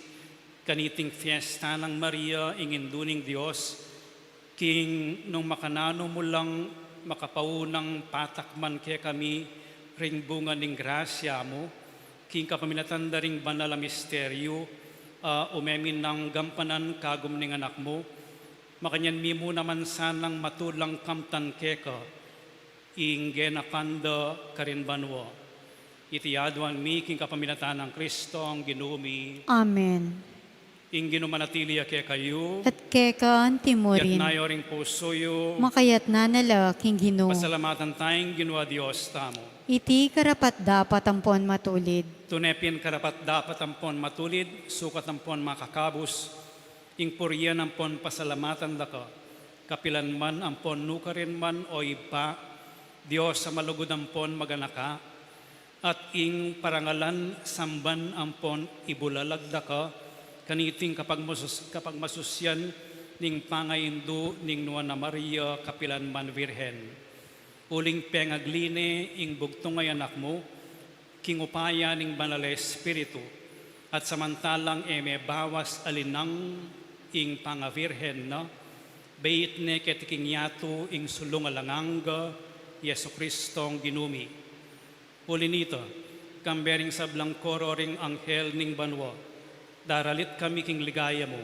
kaniting fiesta nang Maria, ing Indu ning Dios, king nung makananu mu lang makapaunang patakman kekami ring bunga ning grasya mu, king kapamilatan da ring banal a misteryu, a umeminang gampanan kagum ning Anak mu, makanyan mi mu naman sanang matulang kamtan keka, ing genapan da karin banua. Iti aduan mi king kapamilatan nang Kristong Ginu mi. Amen. Ing Ginu manatili ya kekayu. At keka antimurin. Yatna yu ring pusu yu. Makayatna na la king Ginu. Pasalamatan taya ing Ginu a Dios tamu. Iti karapat-dapat ampon matulid. Tune pin karapat-dapat ampon matulid, sukat ampon makakabus, ing purian ampon pasalamatan da ka, kapilan man ampon nukarin man, o Ibpa, Dios a malugud ampon maganaka, at ing parangalan samban ampon ibulalag da ka, kaniting kapagmasus-, kapagmasusyan ning pangaindu ning Nuan a Maria kapilan man Virgen. Uling pengagli ne ing bugtung a Anak mu, king upaya ning Banal a Espiritu, at samantalang e mebawas a linang ing pangavirgen na, beit ne keti king yatu ing sulung alang angga, Jesucristong Ginu mi. Uli nita, kambe ring sablang koro ring anghel ning banua, daralit kami king ligaya mu,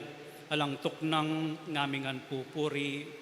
alang tuknang ngamingan pupuri.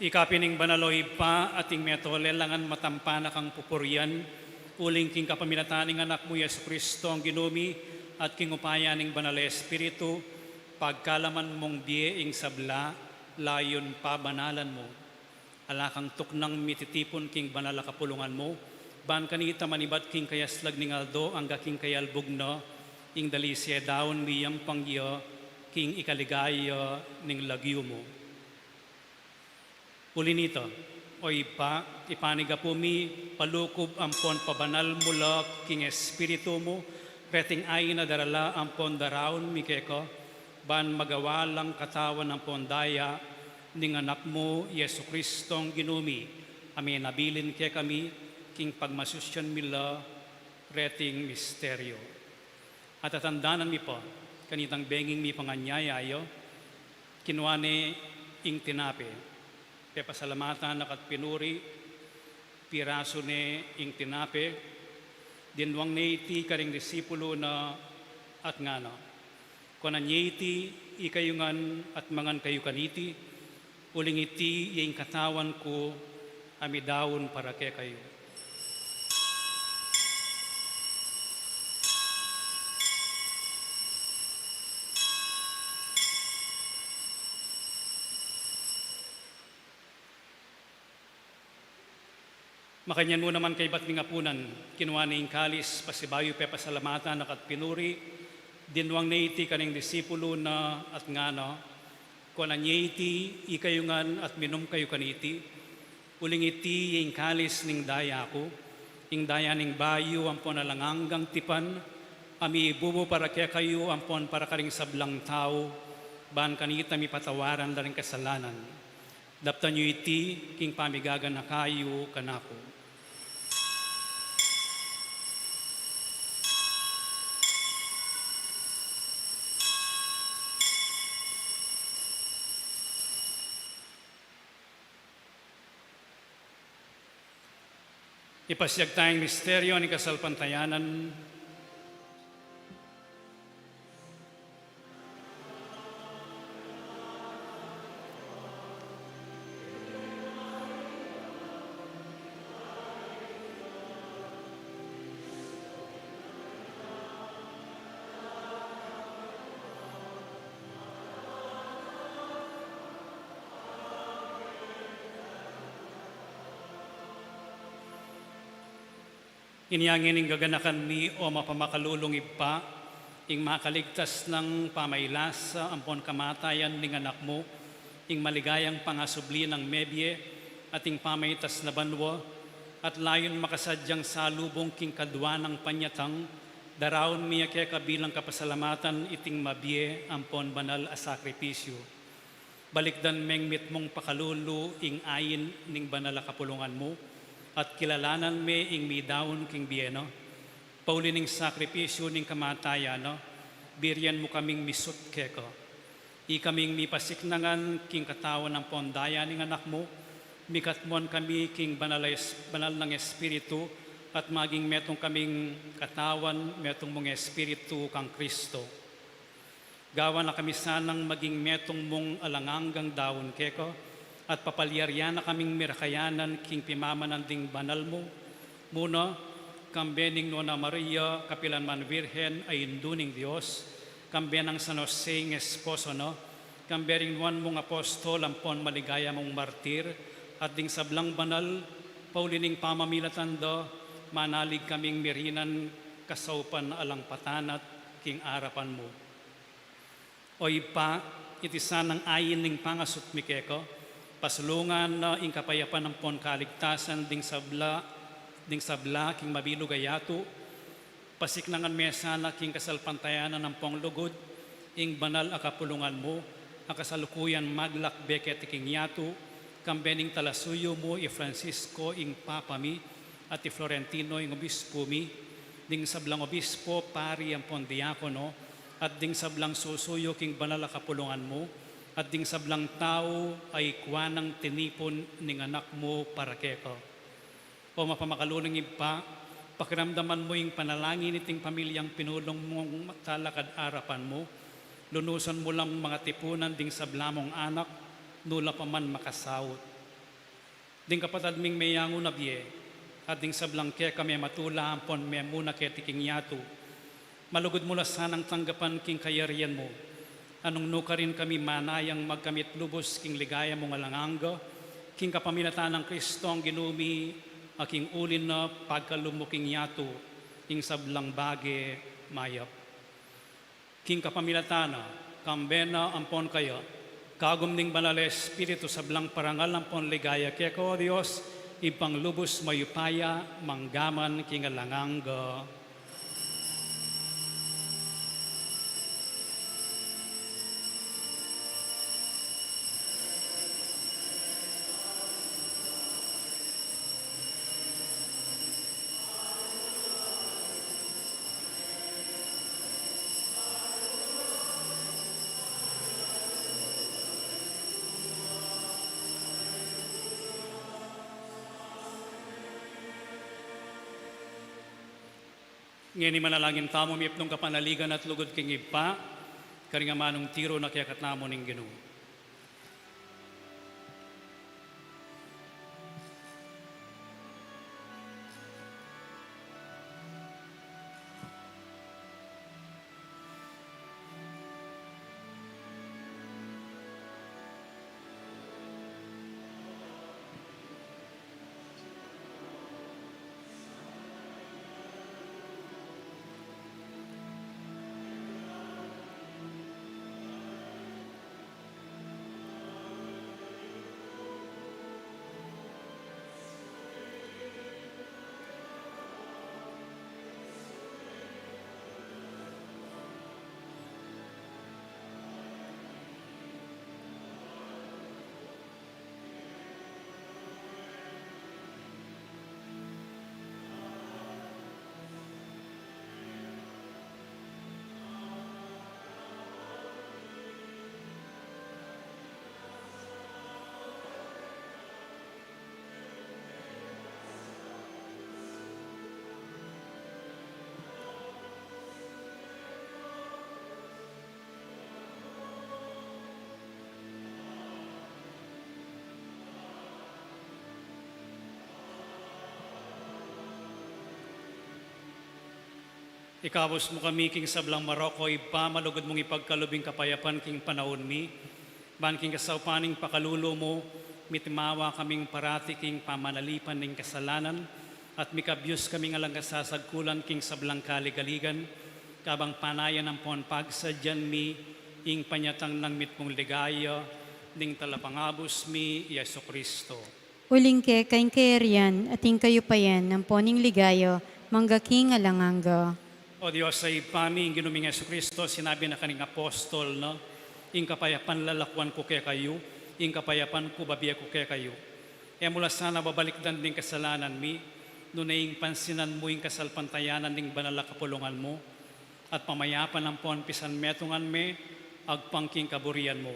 Ika pin ing banal, o Ibpa, at ing metole langan matampa na kang pupurian, uling king kapamilatan ning Anak mu, Jesucristo, ang Ginu mi, at king upaya ning Banal a Espiritu, pagkalaman mung bie ing sabla, layun pabanalan mu. Ala kang tuknang mititipun king banal a kapulungan mu, ban kanita manibat king kayaslag ning aldo angga king kayalbug na, ing dalise daun miyampang ya king ikaligaya ning lagyu mu. Uli nita, o Ibpa, ipanigapu mi, palukub ampon pabanal mu la king Espiritu mu, reting ain a darala ampon daraun mi keka, ban magawa lang katawan ampon daya ning Anak mu, Jesucristong Ginu mi, a menabilin kekami, king pagmasusyan mi la reting misteryu. At tatandanan mi pa, kanitang benging mipanganyaya ya, kinua ne ing tinape, pepasalamatan na ka't pinuri, pirasu ne ing tinape, dinwang ne iti karing disipulu na at ngana, kuanan ye iti ikayu ngan at mangan kayu kaniti, uling iti ya ing katawan ku a midaun para kekayu. Makanyan mu naman kaybat ning apunan, kinua ne ing kalis, pasibayu pepasalamatan na ka't pinuri, dinwang ne iti karing disipulu na at ngana, kuanan ye iti ikayu ngan at minum kayu kaniti, uling iti ya ing kalis ning daya ku, ing daya ning bayu ampon alang anggang tipan, a mibubu para kekayu ampon para karing sablang tau, ban kanita mipatawaran la ring kasalanan. Daptan yu iti king pamigaganaka yu kanaku. Ipasiag taya ing misteryu ning kasalpantayanan. Inya ngeni ing gaganakan mi, o mapamakalulung Ibpa, ing makaligtas nang pamailasa ampon kamatayan ning Anak mu, ing maligayang pangasubli nang mebie at ing pamaitas na banua, at layun makasadyang salubung king kadua nang panyatang, daraun mi ya keka bilang kapasalamatan iting mabie ampon banal a sakripisyu. Balikdan meng mitmung pakalulu ing ain ning banal a kapulungan mu, at kilalanan me ing midaun king bie na. Pauli ning sakripisyu ning kamatayan na, birian mu kaming misut keka. Ikaming mipasiknangan king katawan ampon daya ning Anak mu, mikatmuan kami king banal, banal nang Espiritu, at maging metung kaming katawan, metung mung Espiritu kang Kristo. Gawan na kami sanang maging metung mung alang anggang daun keka, at papalyarian na kaming mirakayanan king pimamanan ding banal mu, muna, kambe ning Nuan a Maria, kapilan man Virgen a Indu ning Dios, kambe nang San Jose ing esposo na, kambe ring nuan mung apostol ampon maligaya mung martir, at ding sablang banal, pauli ning pamamilatan da, manalig kaming mirinan kasaupan alang patanat king arapan mu. O Ibpa, iti sanang ain ning pangasut mi keka, pasulungan na ing kapayapan ampon kaligtasan ding sabla, ding sabla king mabilug a yatu, pasiknangan me sana king kasalpantayanan ampon lugud, ing banal a kapulungan mu, a kasalukuyan maglakbe keti king yatu, kambe ning talasuyu mu i Francisco ing Papa mi, at i Florentino ing obispu mi, ding sablang obispo, pari ampon diakono, at ding sablang susuyu king banal a kapulungan mu, at ding sablang tau a ikua nang tinipun ning Anak mu para keka. O mapamakalulung Ibpa, pakiramdaman mu ing panalangin iting pamilyang pinulung mung talakad arapan mu, lunusan mu lang mangatipunan ding sabla mung anak, nu la pa man makasaut. Ding kapatad ming meyangu na bie, at ding sablang keka mematula ampon memuna keti king yatu, malugud mu la sanang tanggapan king kayarian mu, a nung nukarin kami manayang magkamit lubus king ligaya mung alang angga, king kapamilatan nang Kristong Ginu mi, a king uli na pagkalub mu king yatu, ing sablang bage mayap. King kapamilatan na, kambe na ampon kaya, kagum ning Banal a Espiritu, sablang parangal ampon ligaya keka, o Dios, Ibpang lubus mayupaya, manggaman king alang angga. Ngeni manalangin tamu, mipnung kapanaligan at lugud king Ibpa, karing amanung tiru na kekatamu ning Ginu. Ikabus mu kami king sablang marok, o Ibpa, malugud mung ipagkalub ing kapayapan king panaun mi, ban king kasaupan ning pakalulu mu, mitimawa kaming parati king pamanalipan ning kasalanan, at mikabyus kaming alang kasasagkulan king sablang kaligaligan, kabang panayan ampon pagsadyan mi ing panyatang nang mitmung ligaya ning Talapangabus mi, i Jesucristo. Uling keka ing kayarian at ing kayupayan ampon ing ligaya mangga king alang angga. O Dios a Ibpa mi, ing Ginu ming Jesucristo, sinabi na karing apostol na, "Ing kapayapan lalakuan ku kekayu, ing kapayapan ku babie ku kekayu." E mu la sana babalikdan ding kasalanan mi, nune ing pansinan mu ing kasalpantayanan ning banal a kapulungan mu, at pamayapan ampon pisanmetungan me agpang king kaburian mu.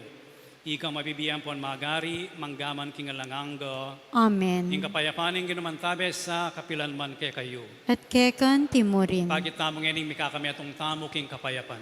Ika mabibie ampon magari, mangga man king alang angga. Amen. Ing kapayapan ning Ginu mantabe sa kapilan man kekayu. At keka anti mu rin. Pakit tamu ngening mikakametung tamu king kapayapan.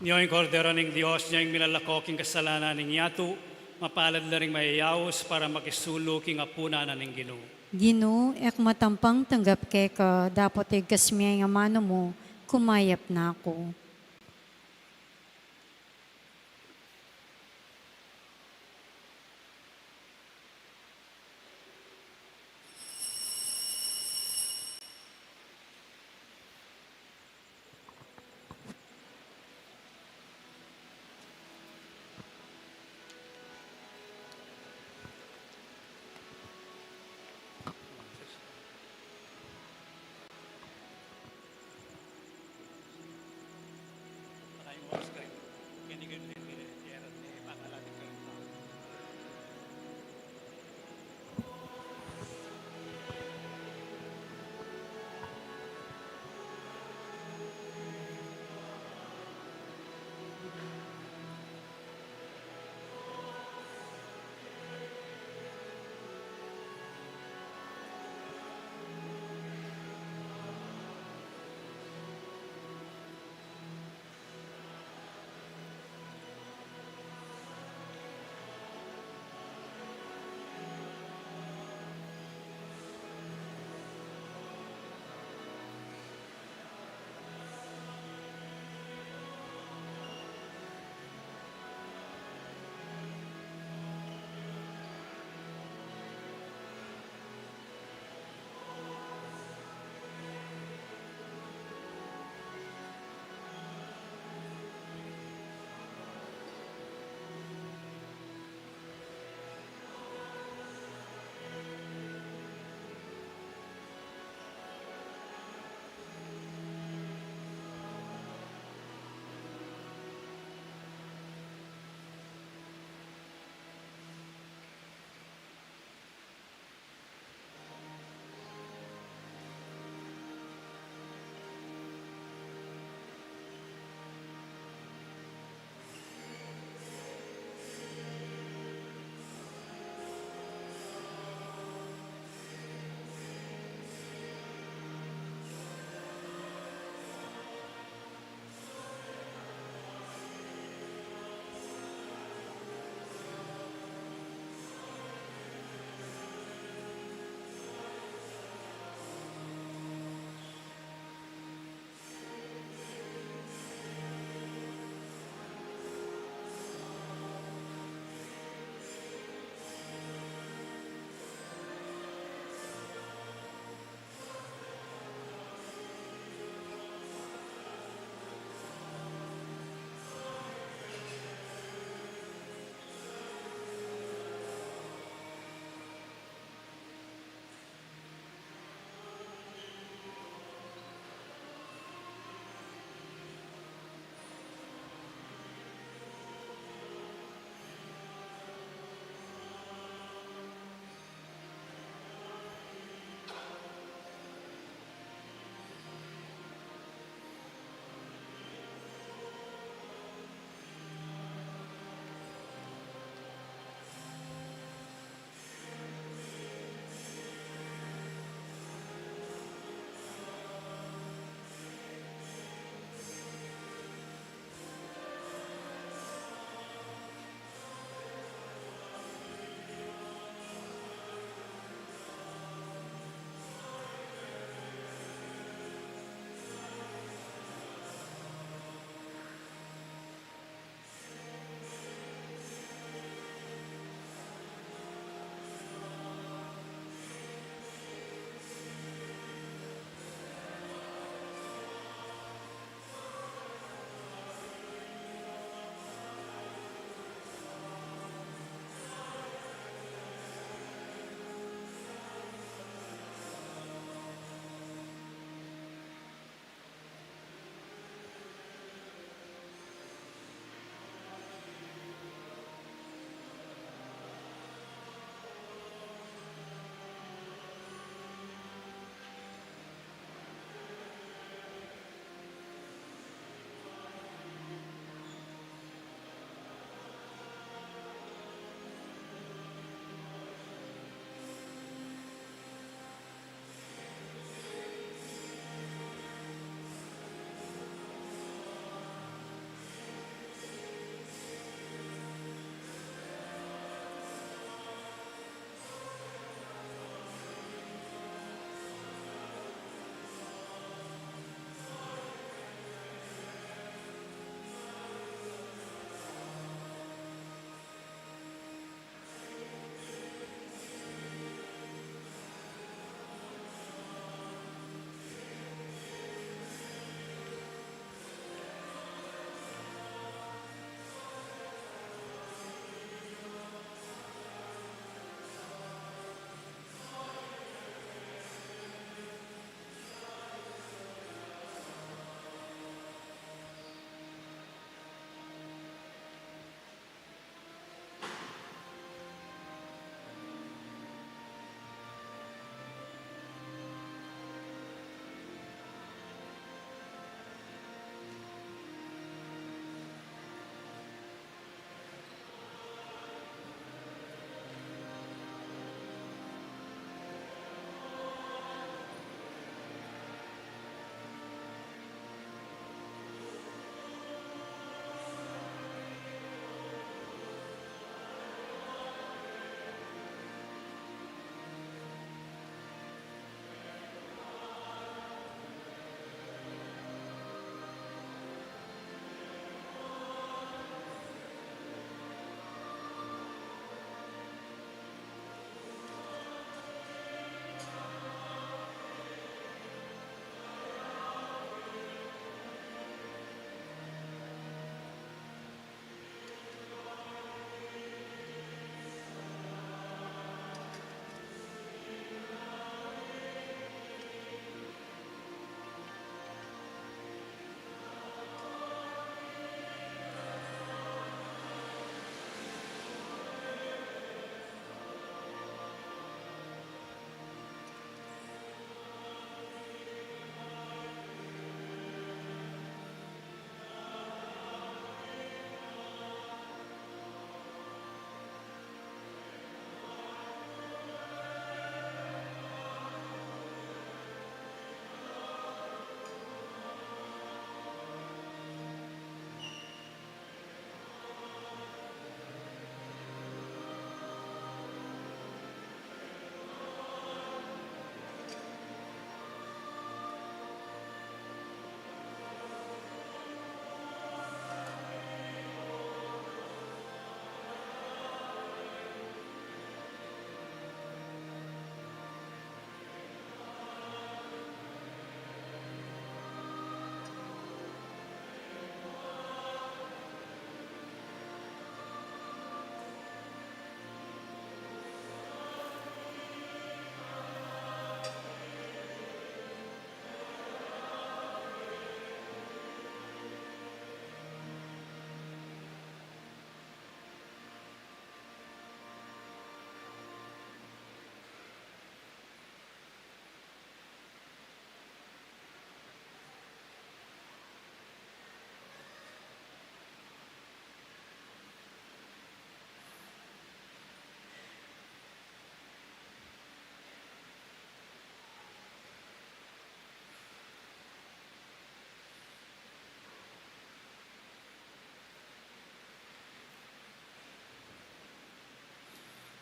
Nyo ing Kordero ning Dios, nyo ing milalako king kasalanan ning yatu, mapalad la ring mayayaus para makisulu king apunan na ning Ginu. Ginu, e ku matampang tanggap keka, dapot igkas mu ing amanu mu, kumayap na ku.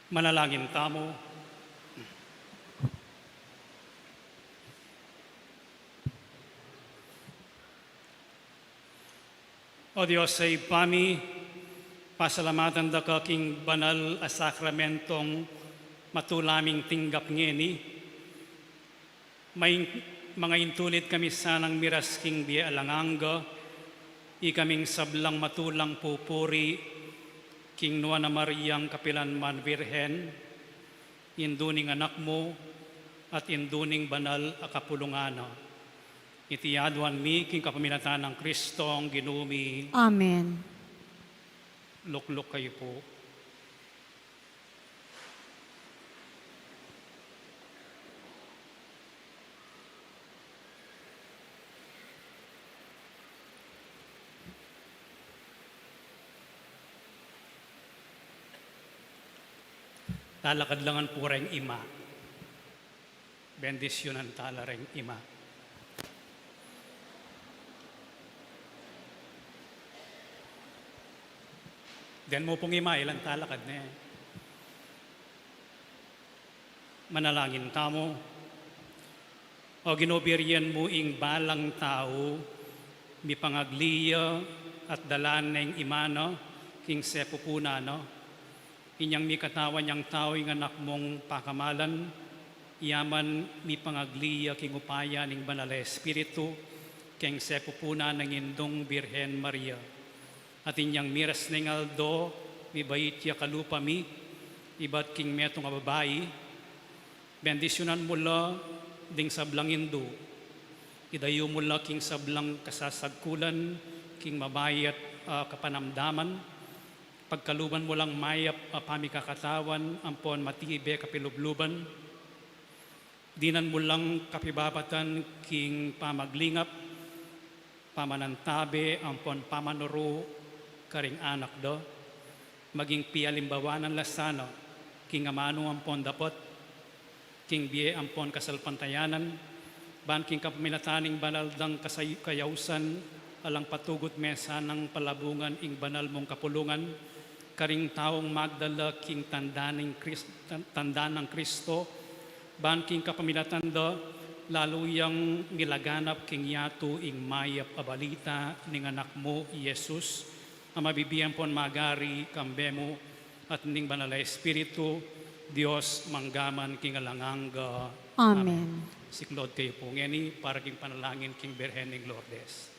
Manalangin tamu. O Dios a Ibpa mi, pasalamatan da ka king banal a sakramentong matula ming tinggap ngeni. Maing-, mangaintulid kami sanang miras king bie alang angga, ikaming sablang matulang pupuri king Nuan a Mariang kapilanman Birhen, Indu ning Anak mu, at Indu ning Banal a Kapulungan na. Iti aduan mi king kapamilatan nang Kristong Ginu mi. Amen. Lukluk kayu pu. Talakad la ngan pu reng ima. Bendisyunan tala reng ima. Den mu pung ima, ilan talakad ne. Manalangin tamu. O Ginu, birian mu ing balang tau, mipangagli ya at dalan neng ima na king sepupunan na. Inyang mikatawan yang tau ing Anak mung pakamalan, iya man mipangagli ya king upaya ning Banal a Espiritu, king sepupunan nang Indung Birhen Maria. At inyang miras neng aldo, mibait ya kalupa mi, ibat king metung a babai, bendisyunan mu la ding sablang indu, idayu mu la king sablang kasasagkulan, king mabayat a kapanamdaman, pagkaluban mu lang mayap a pamikakatawan, ampon matibe kapilubluban, dinan mu lang kapibabatan king pamaglingap, pamanantabe, ampon pamanuru karing anak da, maging pialimbawanan la sana king amanu ampon dapot, king bie ampon kasalpantayanan, ban king kapamilatan ning banal dang kasay-, kayausan, alang patugut me sanang palabungan ing banal mung kapulungan, karing taung magdala king tanda ning Kris-, tan-, tanda nang Kristo, ban king kapamilatan da, lalu yang milaganap king yatu ing mayap a balita ning Anak mu, i Jesus, a mabibie ampon magari kambe mu at ning Banal a Espiritu, Dios, mangga man king alang angga. Amen. Amen. Siklaud kayu pu ngeni para king panalangin king Birhen ning Lourdes.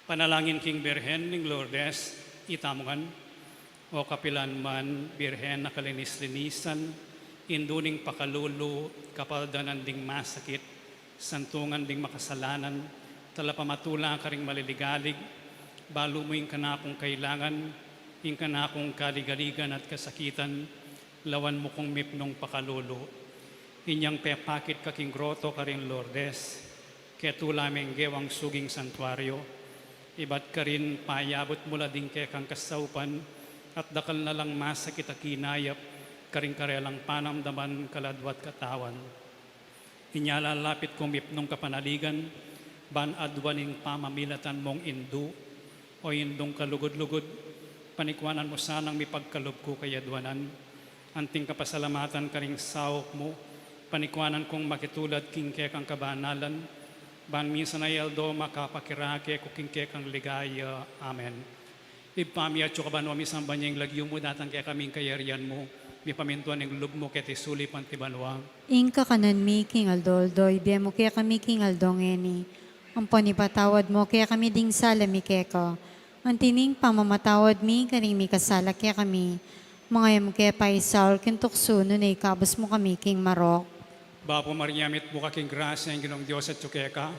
Panalangin king Birhen ning Lourdes, itamu ngan. O kapilanman Birhen a kalinis-linisan, Indu ning pakalulu, kapaldanan ding masakit, santungan ding makasalanan, talapamatula karing maliligalig, balu mu ing kanakung kailangan, ing kanakung kaligaligan at kasakitan, lawan mu kung mipnung pakalulu. Inyang pepakit ka king groto karin Lourdes, ketula meng gewang suging santuario, ibat karin payabut mu la ding kekang kasaupan, at dakal na lang masakit a kinayap karing karelang panamdaman, kaladwa at katawan. Inya lalapit kung mipnung kapanaligan, ban aduan ing pamamilatan mung Indu, O Indung kalugud-lugud, panikuanan mu sanang mipagkalub ku kayaduanan, anting kapasalamatan karing saup mu, panikuanan kung makitulad king kekang kabanalan, ban minsan a aldo makapakirake ku king kekang ligaya. Amen. Ibpa mi, atsu ka banua, misamban ya ing lagyu mu, datang kekami ing kayarian mu, mipamintuan ing lub mu keti sulip anti banua. Ing kakanan mi king aldo-aldo ibie mu kekami king aldo ngeni. Ampon ipatawad mu kekami ding sala mi keka, anti ning pamamatawad mi karing mikasala kekami. Manga e mu ke paisaul king tuksu, nune ikabus mu kami king marok. Bapu Maria, mitmu ka king grasya, ing Ginung Dios atyu keka.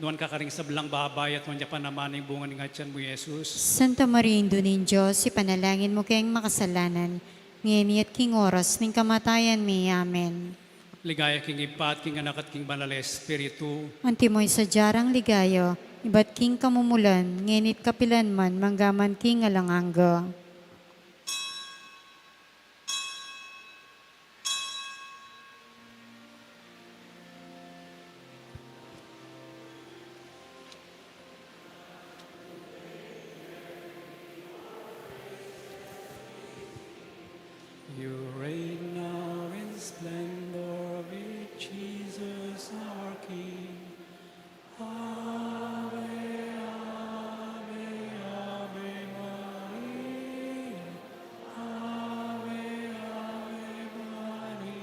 Nuan ka karing sablang babai, at nuan ya pa naman ing bunga ning atian mu, Jesus. Santa Maria, Indu ning Dios, ipanalangin mu keng makasalanan, ngeni at king oras ning kamatayan mi. Amen. Ligaya king Ibpa, at king Anak, at king Banal a Espiritu. Antimo ing sadya rang ligaya, ibat king kamumulan, ngeni at kapilan man, mangga man king alang angga. You reign now in splendor with Jesus our King. Ave, ave, ave Maria. Ave, ave Maria.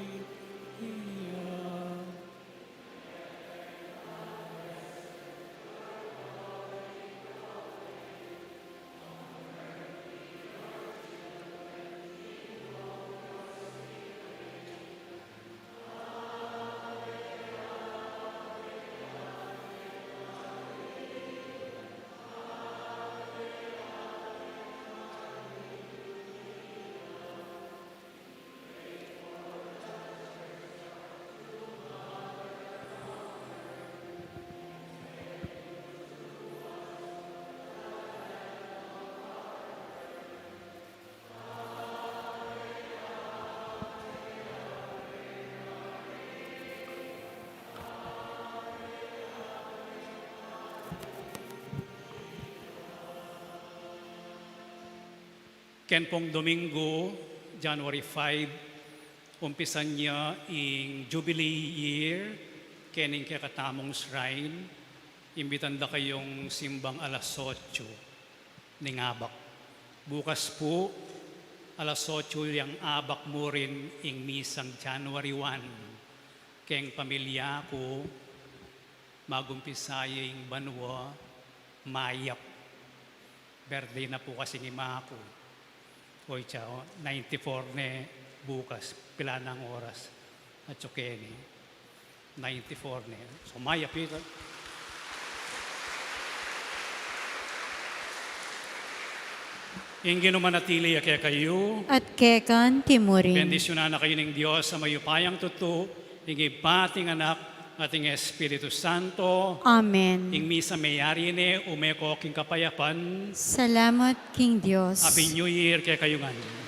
Ken pong Domingo, January five, umpisan ya ing Jubilee year kening kekatamung shrine. Imbitan da kayung simbang alas otso ning abak. Bukas pu, alas otso yang abak mu rin ing misang January one. Keng pamilya ku, magumpisa ya ing banua mayap. Birthday na pu kasi ning ima ku. Oy, tsa, o, ninety-four ne bukas. Pila nang oras? Atsu keni. Ninety-four ne. So, mayap ita. Ing Ginu manatili ya kekayu. At keka anti mu rin. Bendisyunan na kayu ning Dios a mayupayang tutu, ing Ibpa, at ing Anak, at ing Espiritu Santo. Amen. Ing misa meyari ne, ume ko king kapayapan. Salamat king Dios. Happy New Year kekayu ngan.